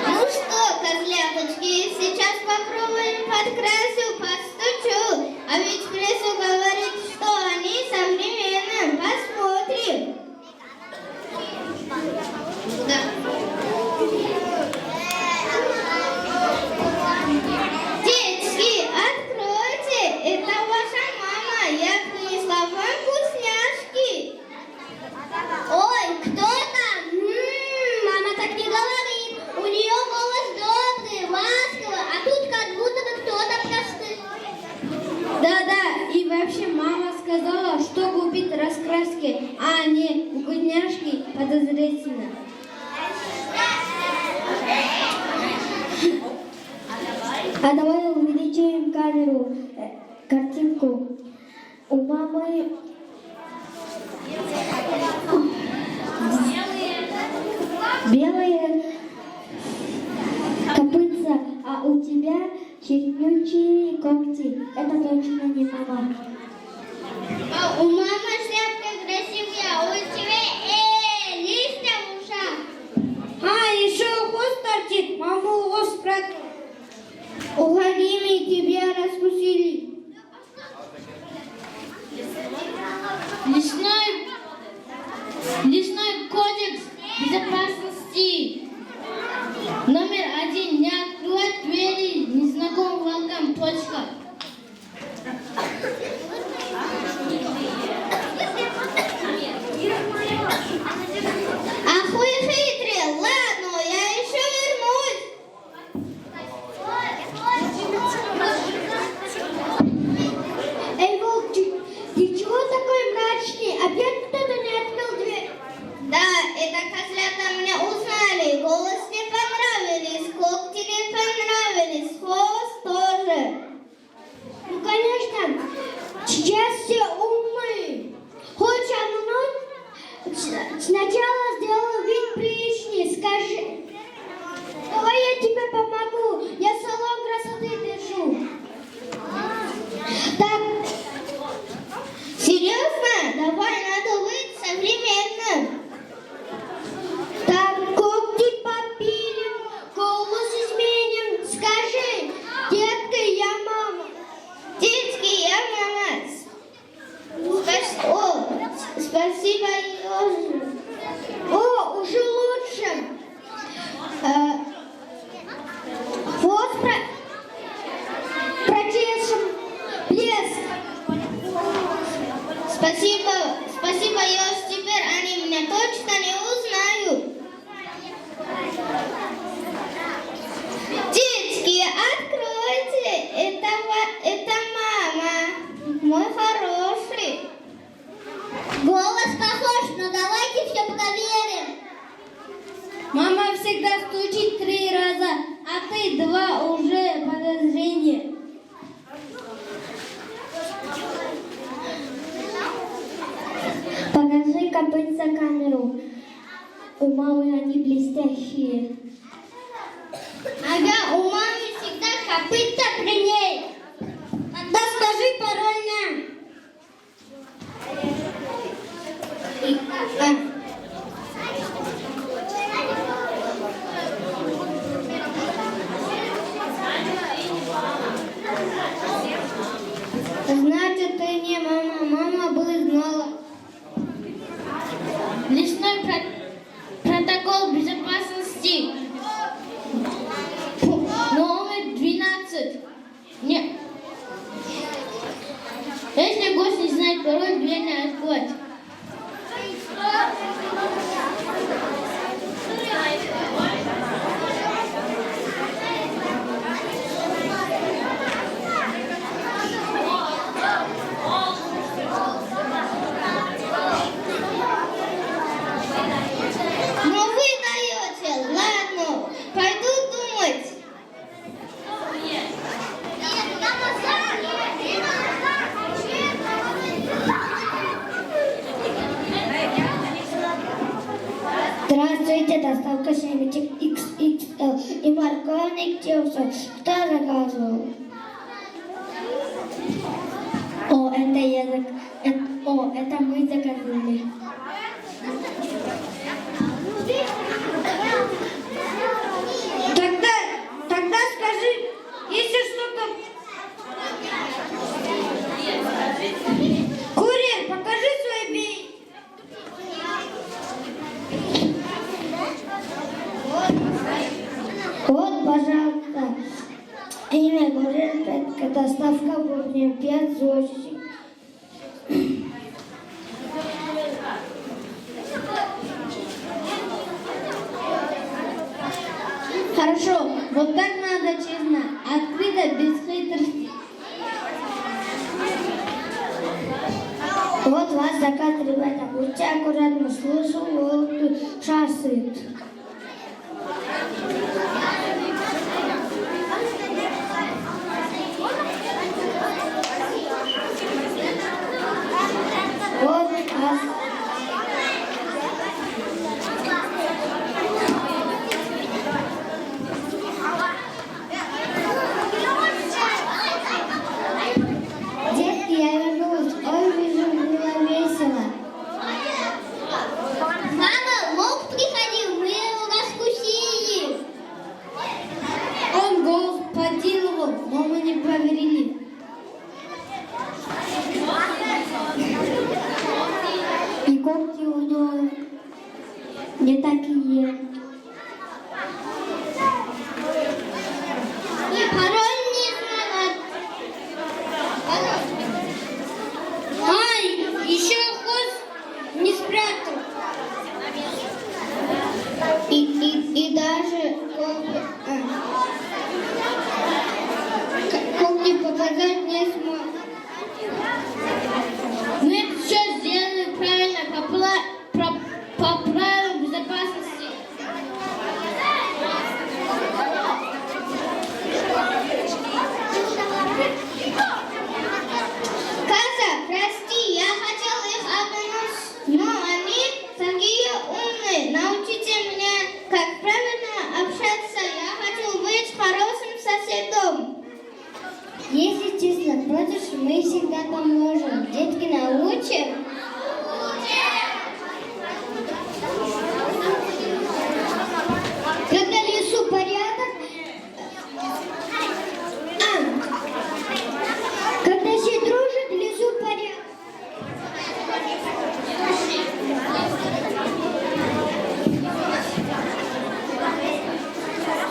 Ну что, козляточки, сейчас попробуем подкрасить, подстучу. А ведь прессу говорит, что они современные. Посмотрим. Да. Детки, откройте, это ваша мама. Я принесла вам вкусняшки. Ой, кто там? М, мама так не говорит. У неё голос добрый, ласковый, а тут как будто бы кто-то простыл. Да-да, и вообще мама сказала, что купить раскраски, а не вкусняшки, подозрительно. А давай увеличим камеру, э, картинку. У мамы белые копытца, а у тебя чернючие когти. Это точно не мама. А у мамы шляпка красивая, а у тебя, э, листья в ушах. А, ещё хвост торчит, маму хвост спрятал. Уходи, мы тебя раскусили. Лесной, лесной кодекс безопасности. Номер один. Не открывать двери незнакомым волкам. Точка. Ах вы хитрые. Ладно, я ещё вернусь. Эй, волк, ты, ты чего такой мрачный? Опять кто-то не открыл дверь? Да, это козлята меня узнали. Голос не понравились, когти не понравились, хвост тоже. Ну, конечно, сейчас все умные. Хочешь, а ну, ну, с-, сначала сделаю вид приличный, скажи. Давай я тебе помогу, я салон красоты держу. Так, серьёзно? Давай, надо быть современным. Так, когти подпилим, голос изменим. Скажи, детка, я мама. Детки, я мама. Спас-, о, с-, спасибо, ёжик. О, уже лучше. Э, вот про-, прочешем блеск. Спасибо, спасибо, ёжик. Теперь они меня точно не узнают. Детки, откройте, это ва-, это мама, мой хороший. Голос похож, но давайте всё проверим. Мама всегда стучит три раза, а ты два, уже подозрение. Покажи копытца камеру. У мамы они блестящие. Ага, у мамы всегда копытца при ней. Тогда скажи пароль нам. Значит, ты не мама. Мама бы знала. Лесной про-, протокол безопасности. Номер двенадцать. Нет. Если гость не знает пароль, дверь не открывать. Колокольник, кто заказывал? О, это я зак-, эт-, о, это мы заказали. Тогда, тогда скажи, если что-то. Курьер, покажи свой би-, Вот, пожалуйста. Имя курьера, доставка будет пять звёздочек. Хорошо, вот так надо честно, открыто, без хитрости. Вот ваш заказ, ребята. Будьте аккуратны, слышал, волк тут шастает. Вот, а. Детки, я вернулась. Ой, вижу, было весело. Мама, волк приходил, мы его раскусили. Он голос подделывал, но мы не поверили. И когти у него не такие. И пароль не знает. Пароль. Ай, ещё хвост не спрятал. И, и, и даже когти, а, к-, когти показать не смог. Мы всё сделали правильно, по пла-, про-, по правилам безопасности. Катя, прости, я хотел их обмануть, но они такие умные. Научите меня, как правильно общаться. Я хочу быть хорошим соседом. Если честно, против, мы всегда поможем. Детки, научим. Когда в лесу порядок, а, когда все дружат, в лесу порядок.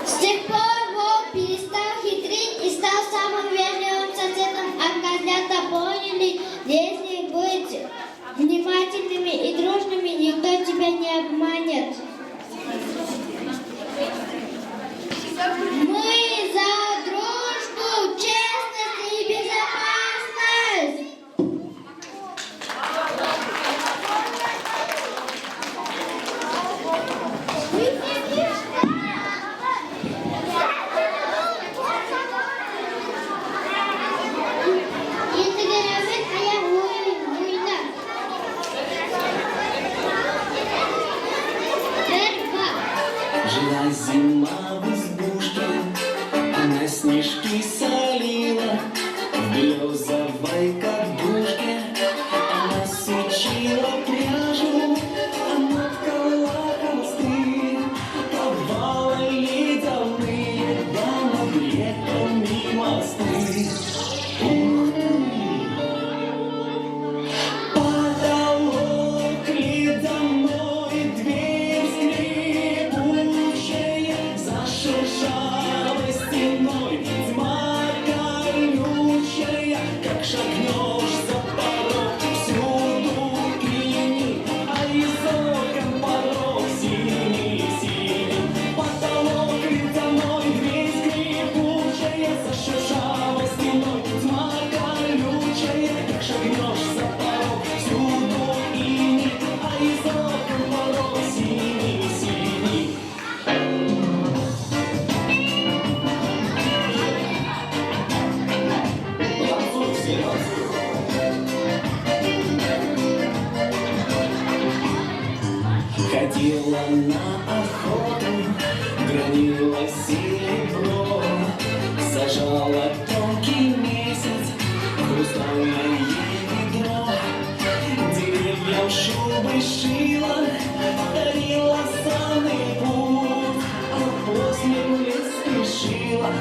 С тех пор волк перестал хитрить и стал самым вежливым соседом, а козлята поняли, если быть внимательными и дружными, никто тебя не обманет. Мы за дружбу, честность и безопасность! Endigi náwbet ayaq oyın, oyınlar. Bir bap. Жила зима в избушке, она снежки солила в берёзовой кадушке. Она сучила пряжу, она ткала холсты, ковала ледяные, да над реками мосты. Потолок ледяной, дверь скрипучая, за шершавой стеной тьма колючая.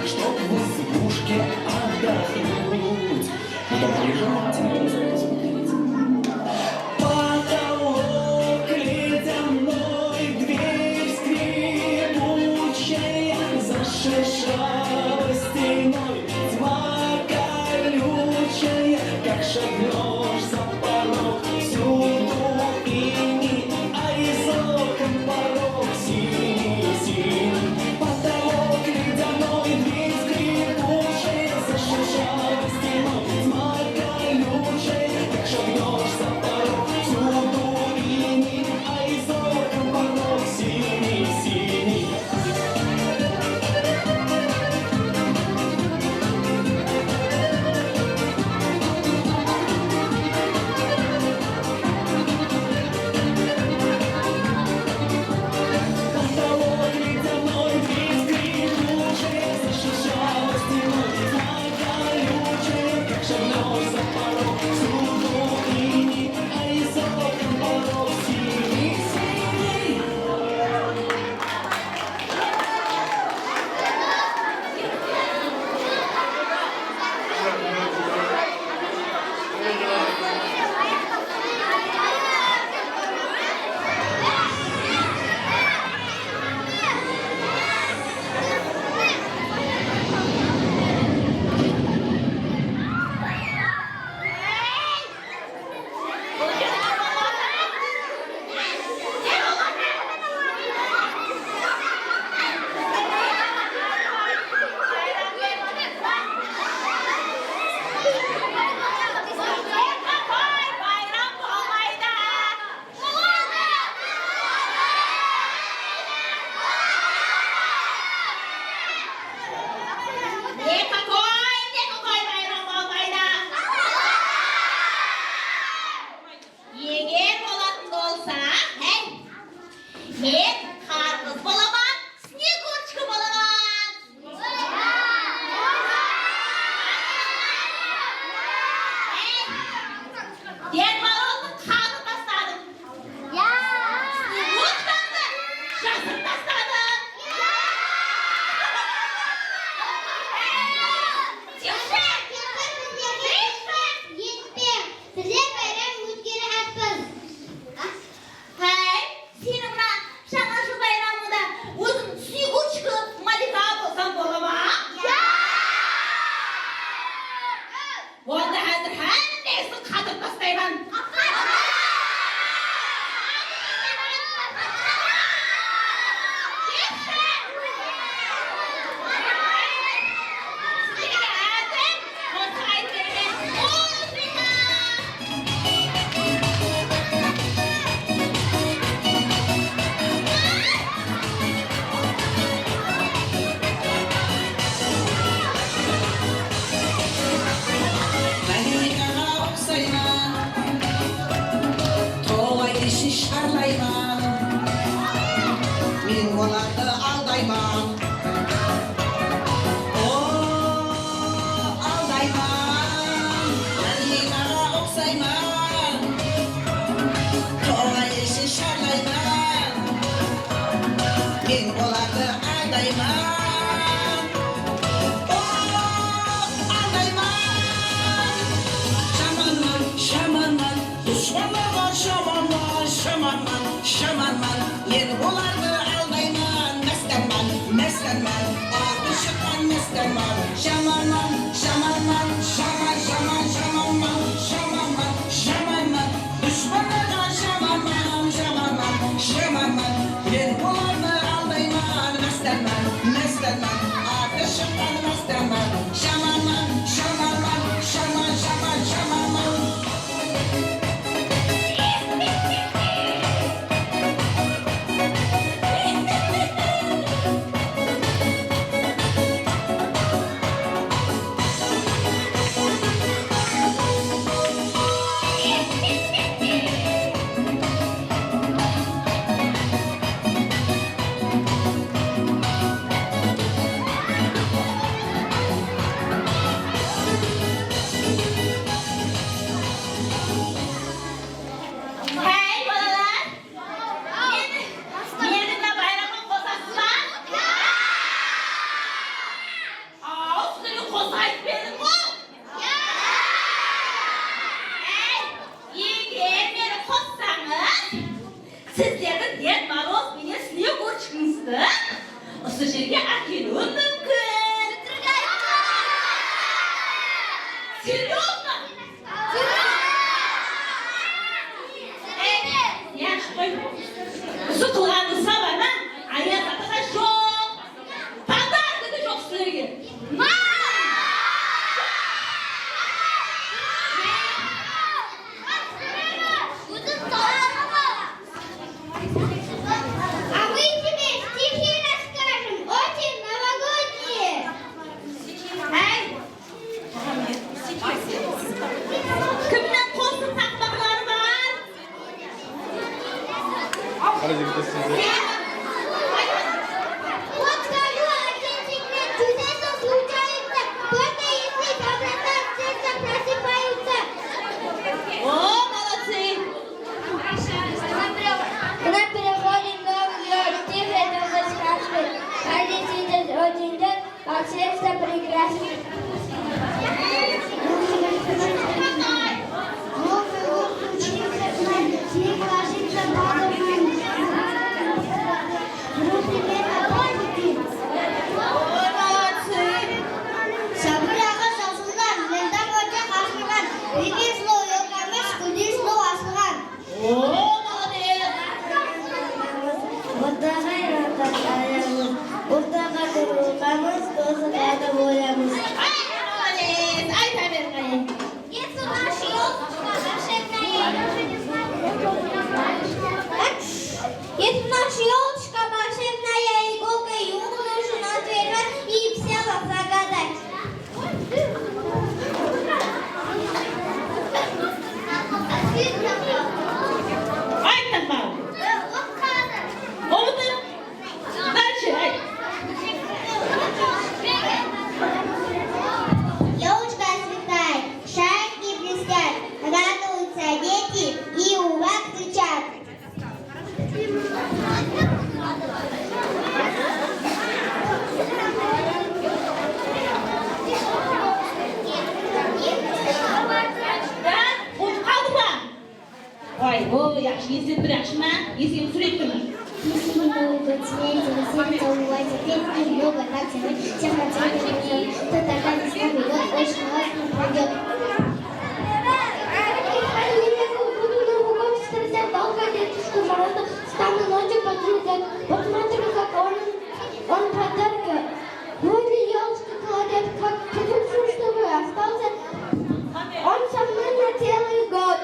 Чтоб в избушке отдохнуть. Куда прижимать, можно посмотреть. Потолок ледяной, дверь скрипучая, зашуршала стеной. Тьма колючая, как шагнёшь за порог, всюду иней, а из окон порог синий, синий. Потолок ледяной, дверь скрипучая, зашуршала стеной. Тьма колючая, как шагнёшь за порог, всюду иней, а из окон порог синий, синий. Никакой, никакой bayram bolmaydı. Eger bolatın bolsa, hey, men qarǵız bolaman, Snegurchka bolaman. Hey, Ded Morozdı qazıp tasladım. Snegurchkanı jasırıp tasladım. Hey, Tiyushe! Tiyushe! Sizler bayram ótkere atpız. Háy, seni mına jańa jıl bayramında ózim Snegurchka Malika bolsam bola ma? Onda házir hámmesin qatırıp tastayman. Malikaǵa uqsayman, tolay ishin sharlayman, men olardı aldayman. O, aldayman, Malikaǵa uqsayman, tolay ishin sharlayman, men olardı aldayman. O, aldayman. Jamanman, jamanman, dushpanlarǵa jamanman, jamanman, jamanman, men olardı aldayman. Mástanman, mástanman, atı shıqqan mástanman. Jamanman, jamanman, jaman, jaman, jamanman, jamanman, jamanman, dushpanlarǵa jamanman, jamanman, jamanman, men olardı aldayman. Mástanman, mástanman, atı shıqqan mástanman. Jamanman, jamanman, jaman, jaman, jamanman. Глупый лось учился знать, всех ложится падал на Grupiy men atamniki. Молодцы! Sabır aǵa jasıllar, menda óte qasırǵan. Bigis lo yolkamız, kúdis lo asılǵan. O, молодец! Ortaǵa aylanǵan ayamız, ortaǵa turǵanımız, tozıǵa da boyamız. Ay, молодец! Ayta ber, qáne. Если в нашей ёлочке волшебная, если в нашей ёлочке волшебная иголка, ювыны ushın otverman и все загадать. Ayt, Taqmal. Umıtıp. Дальше, ayt. Ёлочка цветает, шарики блестят, радуются дети и ура кричат. Utıp qaldıń ba? Oy, o, yaqshı, esletip ber, yaqshı ma? Esing súyretpin. Если немного потеплеет, веселье, то улыбайся, петь и много так тянуть, всех на свете найдёт, то тогда весна уйдёт, очень классно пройдёт. Буду на лугов стрелять, долго дедушка мороза, стану ночью поджигать. Посмотрю, как он, он подарки возле ёлочки кладёт, как придумал, чтобы остался он со мной на целый год.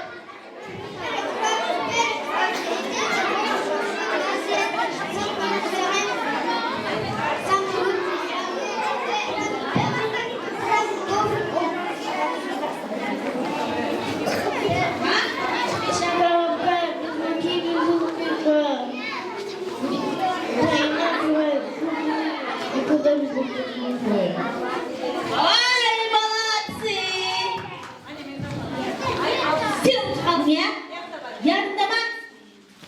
Ой, молодцы! Sen utıp qaldıń, ya? Yadıńda ma?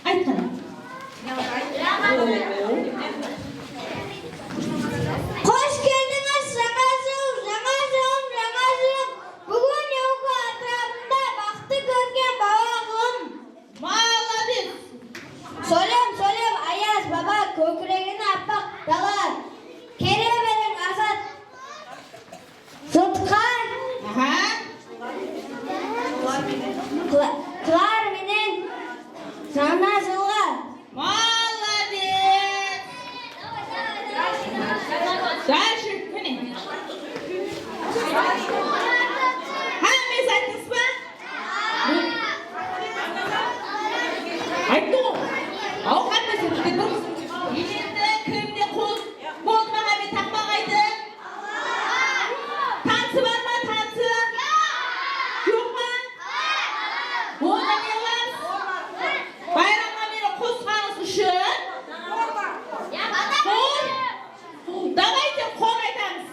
Ayt qáne. Xosh keldińiz, jańa jıl, jańa jılım, jańa jılım. Búgin Yawka átirapında baxıttı kórgen balaǵım. Molodec! Sólem, sólem, Ayaz baba, kókiregine appaq dala. Kele beriń, Azat. Sırtqa. Aha. Qıla-, qılar menen jańa jılǵa. Molodec! Дальше, mine. Hámmesi ayttıńız ba? Ayttı ǵoy. Awqat bersin, bizde bir. Endi kimde qol boldı, maǵan bir taqpaq aytıń. Tansı bar ma, tansı? Joq pa? Onda ne qılamız? Bayramǵa meni qosqanıńız ushın. Qol. Давайте qol aytamız.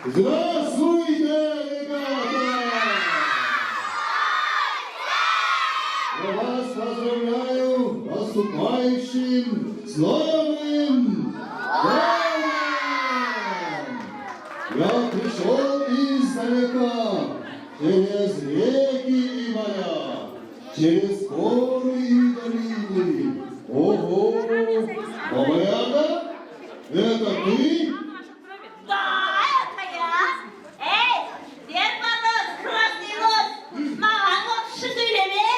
Здравствуйте, ребята! Я вас поздравляю с наступающим, с Новым годом! Я пришёл издалека, через реки и моря, через горы и долины. Ого! Баба Яга, это ты? Да, это я. Ey, Ded Moroz, Krasnıy Nos, maǵan orıssha sóyleme.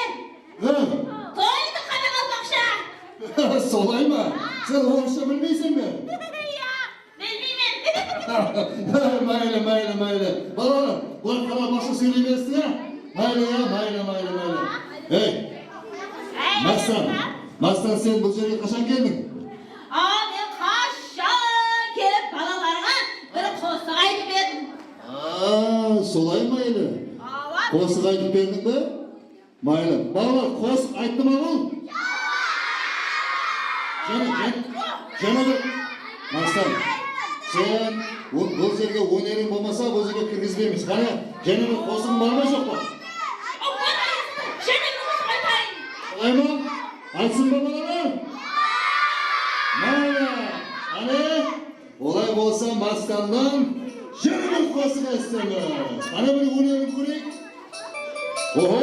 Hı. Toydı qaraqalpaqsha. Solay ma? Sen orıssha bilmeyseń be? Iya, bilmeymen. Maylı, maylı, maylı. Balalar, bular qaraqalpaqsha sóyley bersin, ya? Maylı, ya, maylı, maylı, maylı. Ey, Mastan, Mastan, sen bul jerge qashan keldiń? A, men qashan kelip, balalarǵa bir qosıq aytıp edim. A, solay maylı. Awa. Qosıq aytıp berdiń be? Maylı. Balalar, qosıq ayttı ma bul? Jáne, jáne, jáne bir, Mastan, sen bul, bul jerge óneriń bolmasa, bul jerge kirgizbeymiz. Qáne, jáne bir qosıǵıń bar ma, joq pa? Jáne bir qosıq aytayın. Solay ma? Aytsın ba balalar? Maylı. Qáne, olay bolsa, Mastannan jáne bir qosıq esitemiz. Qáne, bir ónerin kóreyik. Oho!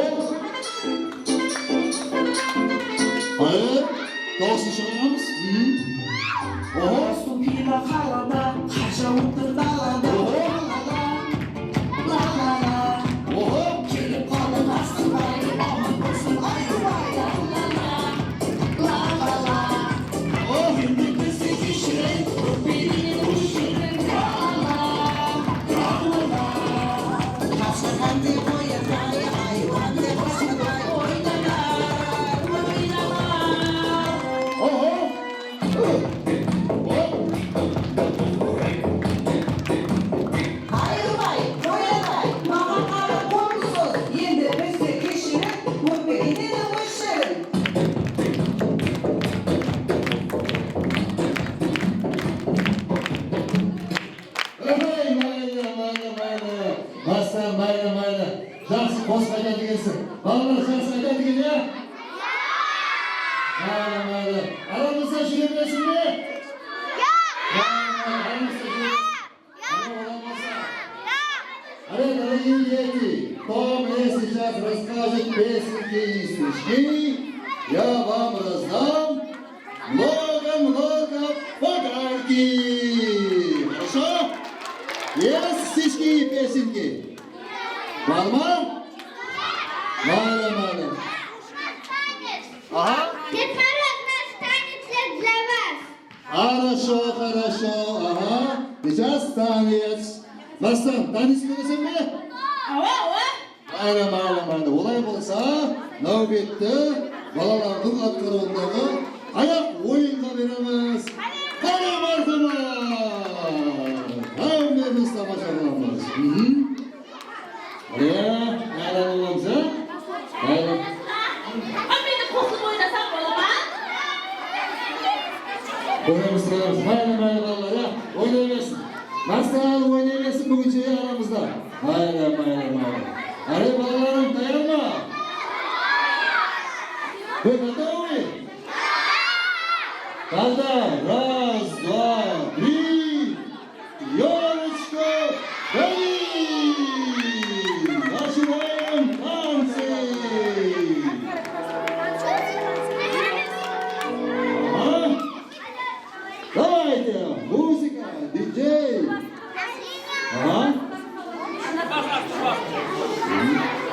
Qáne, dawısın shıǵaramız. Hı. Oho! Suw piylep qalada, qar jawıp tur dalada. Oho! La la la. Oho! Kelip qaldı Nasırbay, aman bolsın Ayrıbay. La la la. Oh! Endi bizdi keshiriń, ótpeydi óshirin. La la la. Jaqsı hámde qoyatay, aywan dep basatay, oynanar, oynanar. Oho! Ayrıbay, qoyatay, maǵan qara qońsız, endi bizdi keshiriń, ótpegenden óshirin. Ey, maylı, maylı, maylı. Mastan, maylı, maylı. Jaqsı qosıq aytadı ekensiń. Balalar, jaqsı aytadı eken, ya? Maylı, maylı. Aramızda júre bersin be? Maylı, maylı, aramızda júre. Ana, olar bolsa. Ana, dorogiye deti, кто мне сейчас расскажет песенки и стишки, я вам раздам много-много подарки. Хорошо? Есть стишки и песенки? Bar ma? Maylı, maylı. Aha. Ded Moroz, наш танец для вас. Хорошо, хорошо, aha. Сейчас танец. Mastan, tanec kóreseń be? Awa, awa. Maylı, maylı, maylı. Olay bolsa, náwbetti balalardıń atqarıwındaǵı ayaq oyınǵa beremiz. Qáne, marhamat! Hámmemiz tamasha qılamız. Mhm. Mine, aylanılamız, a? Aylan. Hámmemiz qosılıp oynasaq bola ma? Qoyamız, qoyamız. Maylı, maylı, balalar, ya. Oynay bersin. Mastan oynay bersin búginshe aramızda. Maylı, maylı, maylı. Áne, balalarım, tayar ma? Вы готовы? Тогда раз, два, три. Ёлочка, гони! Начинаем танцы! Ага. Давайте, музыка, диджей! Ага.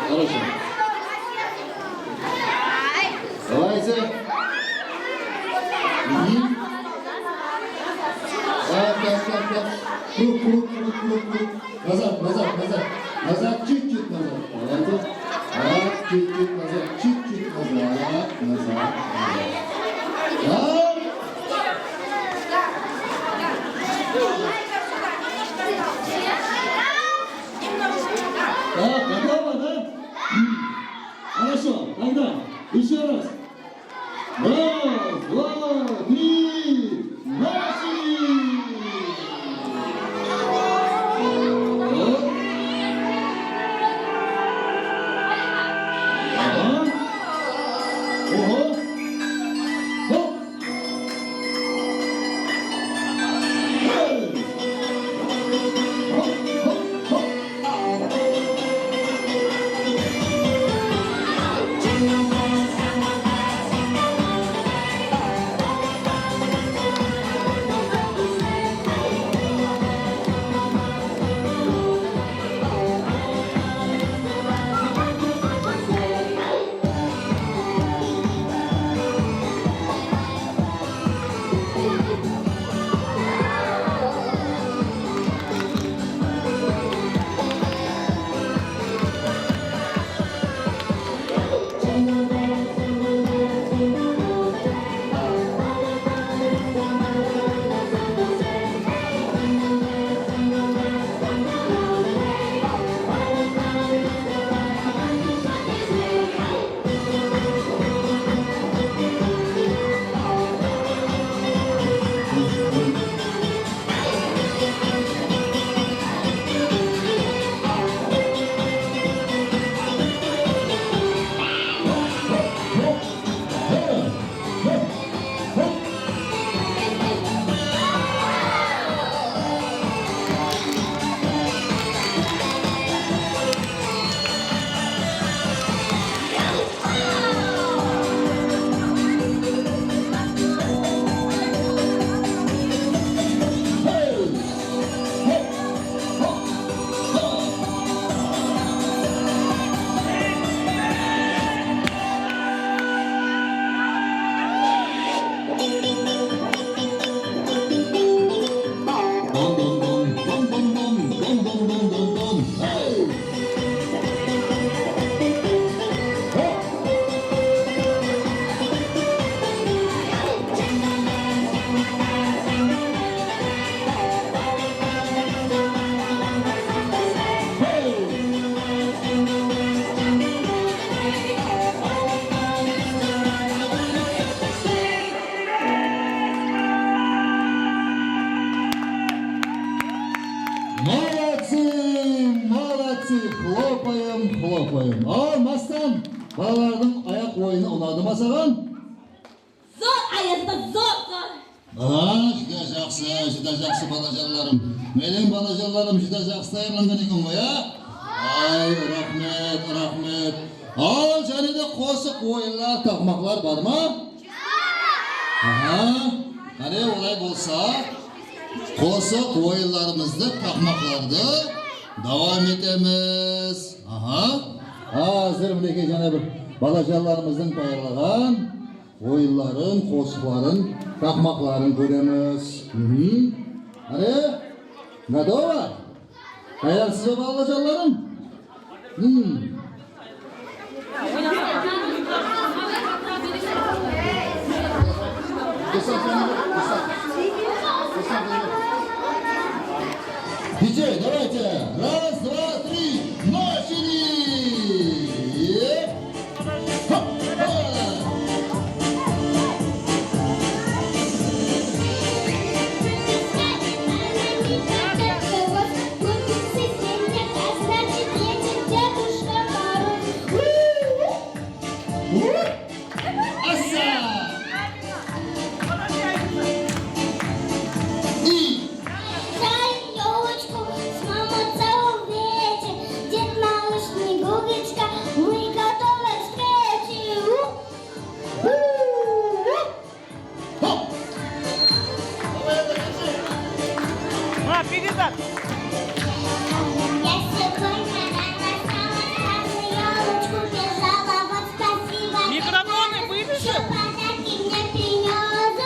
Хорошо. Давайте. Мгм. Так, так, так, так. Круг, круг, круг, круг, круг. Назад, назад, назад. Назад, чуть-чуть назад. Давайте. Так, чуть-чуть назад, чуть-чуть назад, назад, назад. Так. Так, готово, да? Хорошо, тогда ещё раз. Раз, два, три, начали! Dom, dom, dom, dom, dom, dom. Hey! Hop! Молодцы, молодцы, хлопаем, хлопаем. Al, Mastan, balalardıń ayaq oyını unadı ma saǵan? Zor, Ayazda, zor, zor. Aa, júdá jaqsı, júdá jaqsı, balajanlarım. Meniń balajanlarım júdá jaqsı tayarlanǵan eken ǵoy, a? Ay, raxmet, raxmet. Al, jáne de qosıq, oyınlar, taqmaqlar bar ma? Aha. Qáne, olay bolsa, qosıq, oyınlarımızdı, taqmaqlardı dawam etemiz. Aha. Házir, minekey, jáne bir balajanlarımızdıń tayarlaǵan oyınların, qosıqların, taqmaqların kóremiz. Mhm. Qáne, готово? Tayarsız ba, balajanlarım? Hmm. Диджей, давайте. Раз, два, три. Начали! Hoppa! Аса! И! Ёлочку с мамой целуете, Дед Мороз, Снегурочка, мы готовы к встрече. У! Ма, передат! Я сегодня рано встала, сразу ёлочку бежала. Вот спасибо, Микрофоны вытащи. Ещё подарки мне принёс.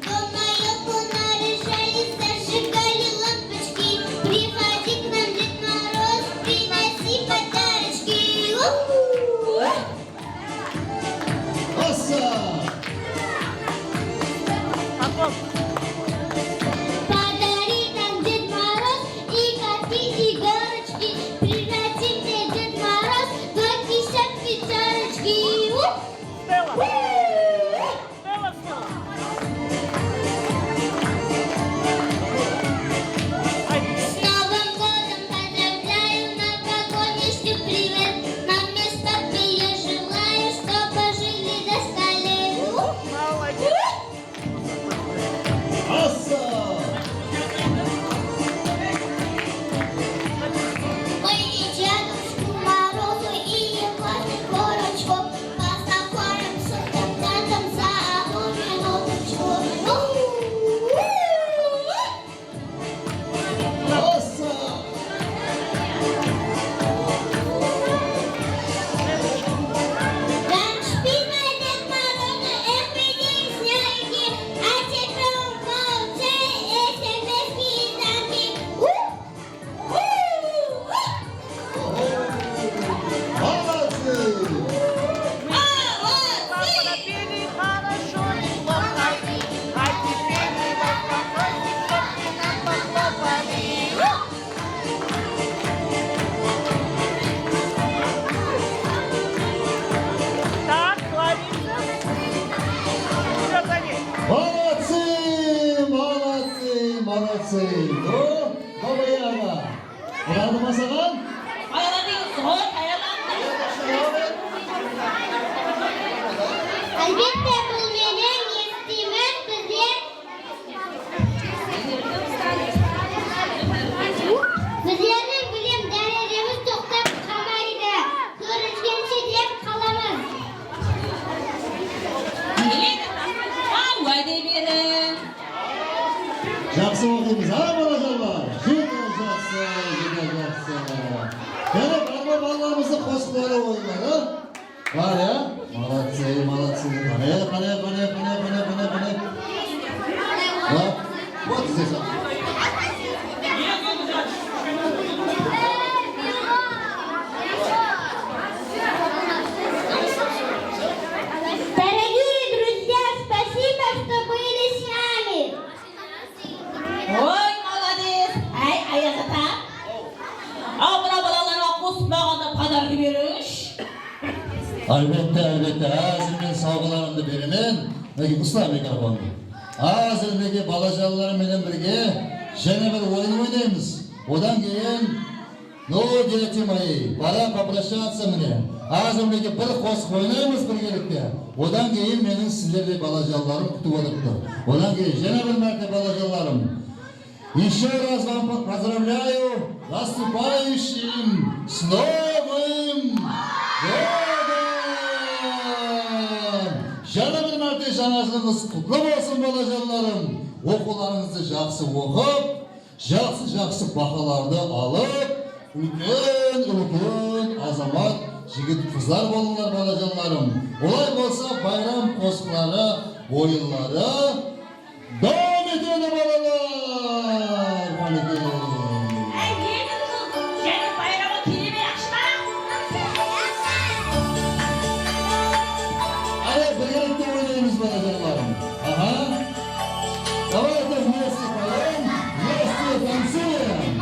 Дома ёлку наряжали, зажигали лампочки. Приходи к нам, Дед Мороз, приноси подарочки. У-ху! Аса! Подари нам, Дед Мороз, игорки, игорочки. Приноси мне, Дед Мороз, двойки, семёрки, пятёрочки. У-ху! С Новым годом поздравляю, новогодний привет. Маме с папой я желаю, чтобы жили до ста лет. Молодец. Аса! Ой, и Дедушку Морозу, и его Снегурочку. Поздравляем с этим праздником за одну минуточку. Аса! Раньше пинали Дед Мороза, эх, видели снеговики, а теперь он получает эс эм эс и звонки. У! Молодцы! Молодцы! Хорошо, неплохо. А теперь мы вас попросим, чтоб вы нам похлопали. Так, Лариса. Всё, за ней. Молодцы, молодцы, молодцы. Ну, Baba aǵa, unadı ma saǵan? Balalar, deymiz ǵoy, tayarlanıń. Álbette, bul menen esitemiz bizler. Bizlerdiń bilim dárejemiz toqtap qalmaydı. Kóriskenshe dep qalamız. Áwa dey beriń. Jaqsı oqıymız, a, balajanlar? Júdá jaqsı, júdá jaqsı. Jáne bar ma balalarımızdıń qosıqları, oyınları? Bar, ya? Молодцы, молодцы. Qáne, qáne, qáne, qáne, qáne, qáne, qáne. Baq, вот здесь. Дорогие друзья, спасибо, что были с нами. Oy, молодец! Áy, Ayaz ata! Aw, mına balalarǵa qosıp maǵan da podarka berińshi. Álbette, álbette, házir men sawǵalarımdı beremen. Minekey, usla mikrofondı. Házir, minekey, balajanlarım menen birge jáne bir oyın oynaymız. Odan keyin Ну, дети мои, пора попрощаться, mine. Házir, minekey, bir qosıq oynaymız birgelikte. Odan keyin meniń sizlerdi balajanlarım kútip otırıptı. Odan keyin jáne bir márte, balajanlarım, ещё раз вам по- поздравляю с наступающим, с Новым годом! Jáne bir márte jańa jılıńız qutlı bolsın, balajanlarım. Oqıwlarıńızdı jaqsı oqıp, jaqsı-jaqsı bahalardı alıp, úlken-úlken azamat jigit-qızlar bolıńlar, balajanlarım. Olay bolsa, bayram qosıqları, oyınları dawam etedi, balalar! Qánekey! Áy, ne qıldıq? Jáne bayramǵa kele ber, aqshı bala! Áne, birgelikte oynaymız, balajanlarım. Aha. Давайте вместе поём, вместе танцуем.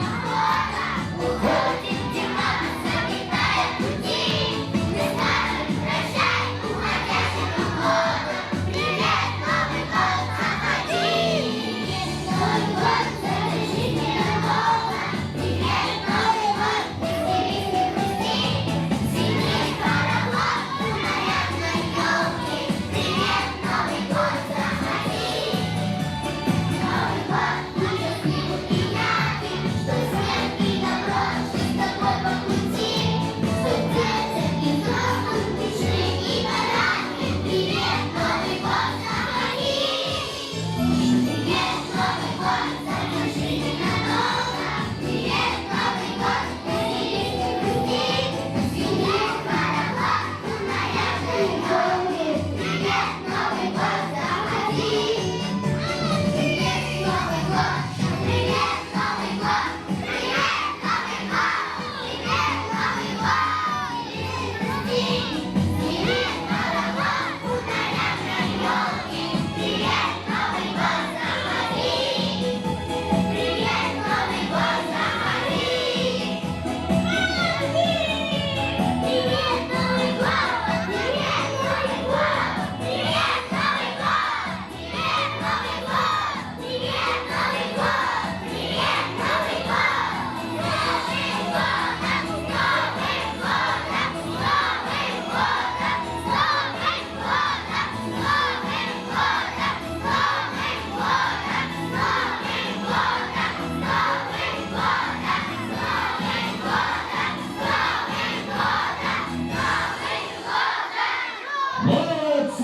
Молодцы!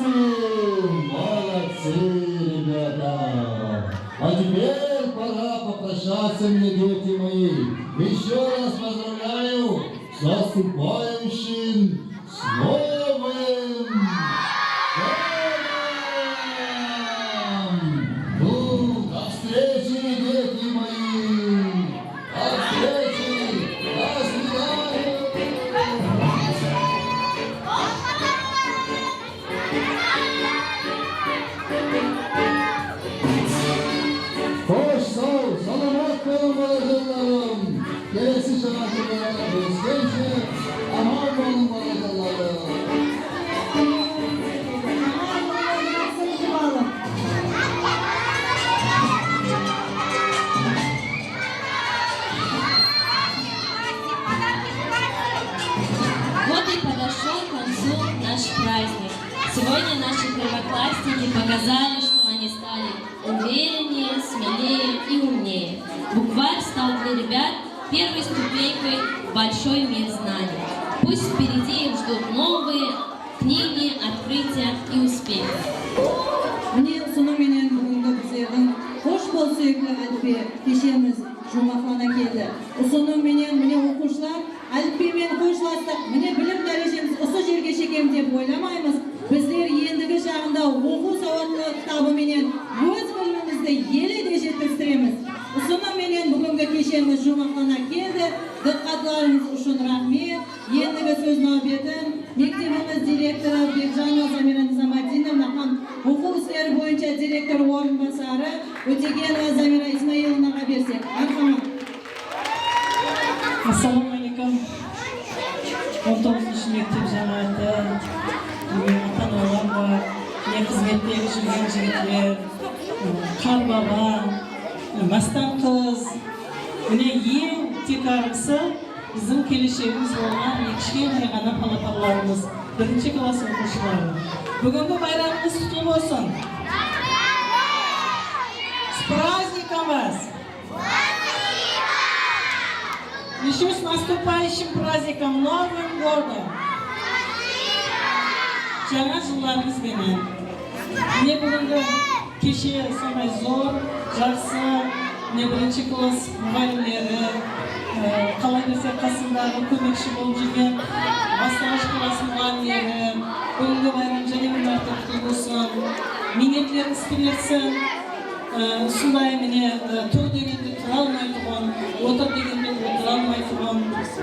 Молодцы, ребята! А теперь пора попрощаться, мне, дети мои. Ещё раз поздравляю с наступающим, с Новым годом! Ну, до встречи, дети мои! До встречи! До свидания! Xosh, saw, salamat bolıń, balajanlarım! Kelesi jańa jıllarda kóriskenshe, aman bolıń, balajanlarım! Вот и подошёл к концу наш праздник. Сегодня наши первоклассники показали, что они стали увереннее, смелее и умнее. Букварь стал для ребят первой ступенькой в большой мир знаний. Пусть впереди их ждут новые книги, открытия и успехи. Mine, usınıń menen búgingi bizlerdiń Xosh bol, súyikli álipbe keshemiz juwmaqlana keldi. Usınıń menen, mine, oqıwshılar, álipbe menen xoshlastıq. Mine, bilim dárejemiz usı jerge shekem dep oylamaymız. Oqıw sawatlılıq kitabı menen óz bilimimizdi ele de jetistiremiz. Usınıń menen búgingi keshenimiz juwmaqlana keldi. Dıqqatlarıńız ushın raxmet. Endigi sóz náwbetin mektebimiz direktorı Bekjanova Zamira Nizamatdinovna hám oqıw isleri boyınsha direktor orınbasarı Ótegenova Zamira Ismailovnaǵa bersek. Marhamat. Assalawma áleykum. On toǵızınshı mektep jámááti, mine, ata-analar bar, mine, xızmettegi júrgen jigitler, qarbaba, mástan qız. Mine, eń tiykarǵısı biziń keleshegimiz bolǵan mine kishkene ǵana palaparlarımız, birinshi klass oqıwshıları. Búgingi bayramıńız qutlı bolsın! С праздником вас! Ещё с наступающим праздником, Новым годом! Jańa jıllarıńız benen. Mine, búgingi keshe sonday zor, jaqsı, mine, birinshi klass muǵallimleri, e, qalaberse qasındaǵı kómekshi bolıp júrgen baslawısh klass muǵallimleri, búgingi bayram jáne bir márte qutlı bolsın. Miynetleri isti bersin. E, usınday mine, e, tur degende tura almaytuǵın, otır degende otıra almaytuǵın,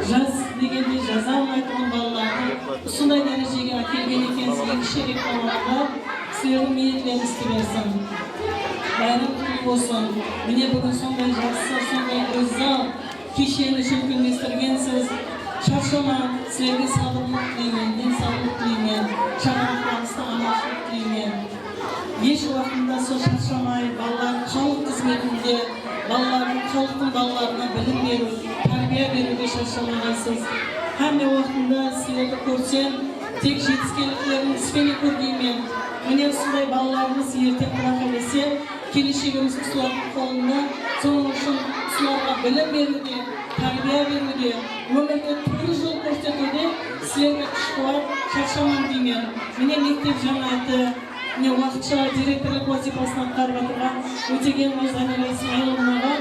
jaz degende jaza almaytuǵın balalardı usınday dárejege ákelgen ekensiz, eki sherek dawamında. Sizlerdiń miynetleri isti bersin. Bayram qutlı bolsın. Mine, búgin sonday jaqsı, sonday gózzal kesheni shólkemlestirgensiz. Sharshamań, sizlerge sabırlıq tileymen, densawlıq tileymen, shańaraqlarıńızda amanshılıq tileymen. Hesh waqtında sol sharshamay, balalar xalıq xızmetinde, balalardıń, xalıqtıń balalarına bilim beriw, tárbiya beriwde sharshamagaysız. Hámme waqtında sizlerdi kórsem, tek jetiskenliklerińiz benen kórgeymen. Mine, usınday balalarımız erteń tura qálese, keleshegimiz usılardıń qolında. Sonıń ushın usılarǵa bilim beriwde, tárbiya beriwde, ómirde tuwrı jol kórsetiwde sizlerge kúsh-quwat, sharshamań deymen. Mine, mektep jámááti, mine, waqıtsha direktorlıq wazıypasın atqarıp atırǵan Ótegenova Zamira Ismailovnaǵa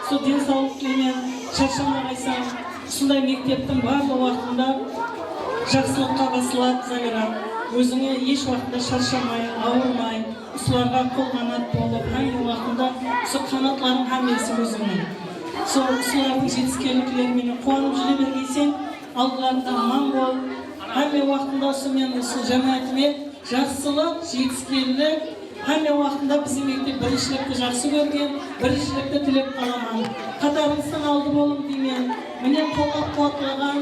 sol densawlıq penen, sharshamaǵaysań. Usınday mekteptiń barlıq waqtında jaqsılıqqa baslap, Zamira, ózińe hesh waqıtta sharshamay, awırmay, usılarǵa qol-qanat bolıp, hámme waqtında usı qanatlarıń hámmesi ózińniń. Sol usılardıń jetiskenlikleri menen quwanıp júre bergeyseń, aldılarında aman bol. Hámme waqtında usı men usı jámáátime jaqsılıq, jetiskenlik, hámme waqtında biziń mektep birinshilikti jaqsı kórgen, birinshilikti tilep qalaman. Qatarıńızdıń aldı bolıń deymen. Mine, qollap-quwatlaǵan,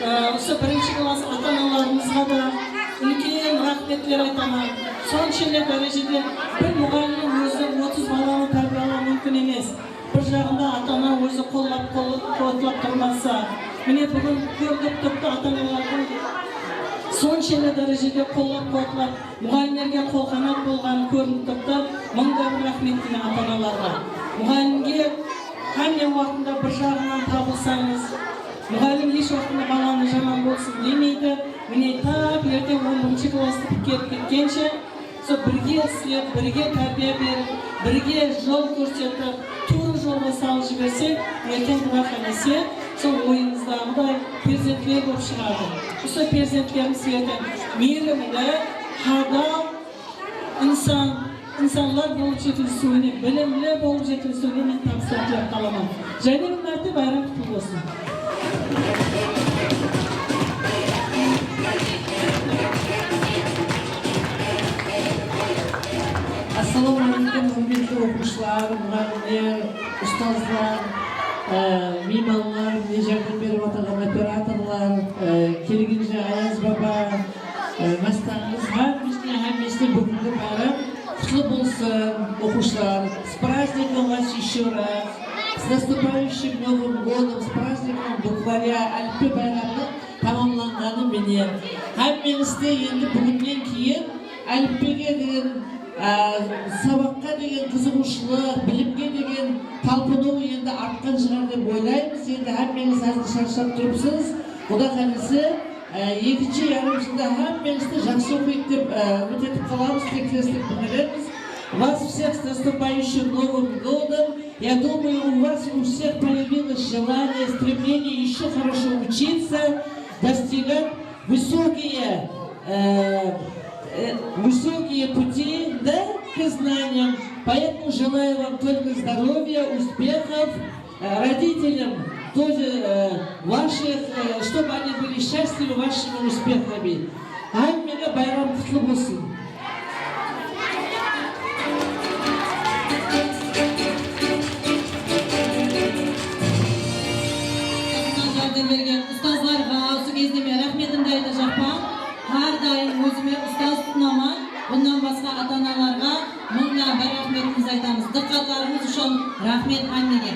e, usı birinshi klass ata-analarımızǵa da úlken raxmetler aytaman. Sonshelli dárejede bir muǵallimniń ózi otız balanı tárbiyalaw múmkin emes. Bir jaǵında ata-ana ózi qollap-quwat-, quwatlap turmasa, mine, búgin kórdik, turıptı ata-analardıń sonshelli dárejede qollap-quwatlap, muǵallimlerge qol-qanat bolǵanı kórinip turıptı. Mıń da bir raxmet deymen ata-analarǵa. Muǵallimge hámme waqtında bir jaǵınan tabılsańız, muǵallim hesh waqtında balanı jaman bolsın demeydi. Mine, tap erteń on birinshi klasstı pitkerip ketkenshe, sol birge islep, birge tárbiya berip, birge jol kórsetip, tuwrı jolǵa salıp jibersek, erteń Quday qálese, sol oyıńızdaǵıday perzentler bolıp shıǵadı. Usı perzentlerimiz sizlerden miyrimli, hadal insan, insanlar bolıp jetilisiwine, bilimli bolıp jetilisiwine men tabıslar tilep qalaman. Jáne bir márte bayram qutlı bolsın. Assalawma áleykum, húrmetli oqıwshılar, muǵallimler, ustazlar, e, miymanlar, mine járdem berip atırǵan operatorlar, e, kelgenshe Ayaz baba, e, mástanıńız, hámmesine, hámmesine búgingi bayram qutlı bolsın, oqıwshılar. С праздником вас ещё раз! С наступающим Новым годом! С праздником букваря! Álipbe bayramınıń tamamlanǵanı menen. Hámmeńizde endi búginnen keyin álipbege degen, á, sabaqqa degen qızıǵıwshılıq, bilimge degen talpınıw endi artqan shıǵar dep oylaymız. Endi hámmeńiz házir sharshap turıpsız. Quda qálese, á, ekinshi yarım jılda hámmeńizdi jaqsı oqıydı dep, á, úmit etip qalamız, tileklestik bildiremiz. Вас всех с наступающим Новым годом! Я думаю, у вас у всех появилось желание, стремление ещё хорошо учиться, достигать высокие, э, э, высокие пути, да, к знаниям. Поэтому желаю вам только здоровья, успехов, э, родителям тоже, э, ваших, э, чтобы они были счастливы вашими успехами. Hámmege bayram qutlı bolsın. Járdem bergen ustazlarǵa usı gezde men raxmetimdi aytajaqpan. Hár dayım ózime ustaz tutınaman. Bunnan basqa ata-analarǵa mıńnan bir raxmetimizdi aytamız. Dıqqatlarıńız ushın raxmet hámmege.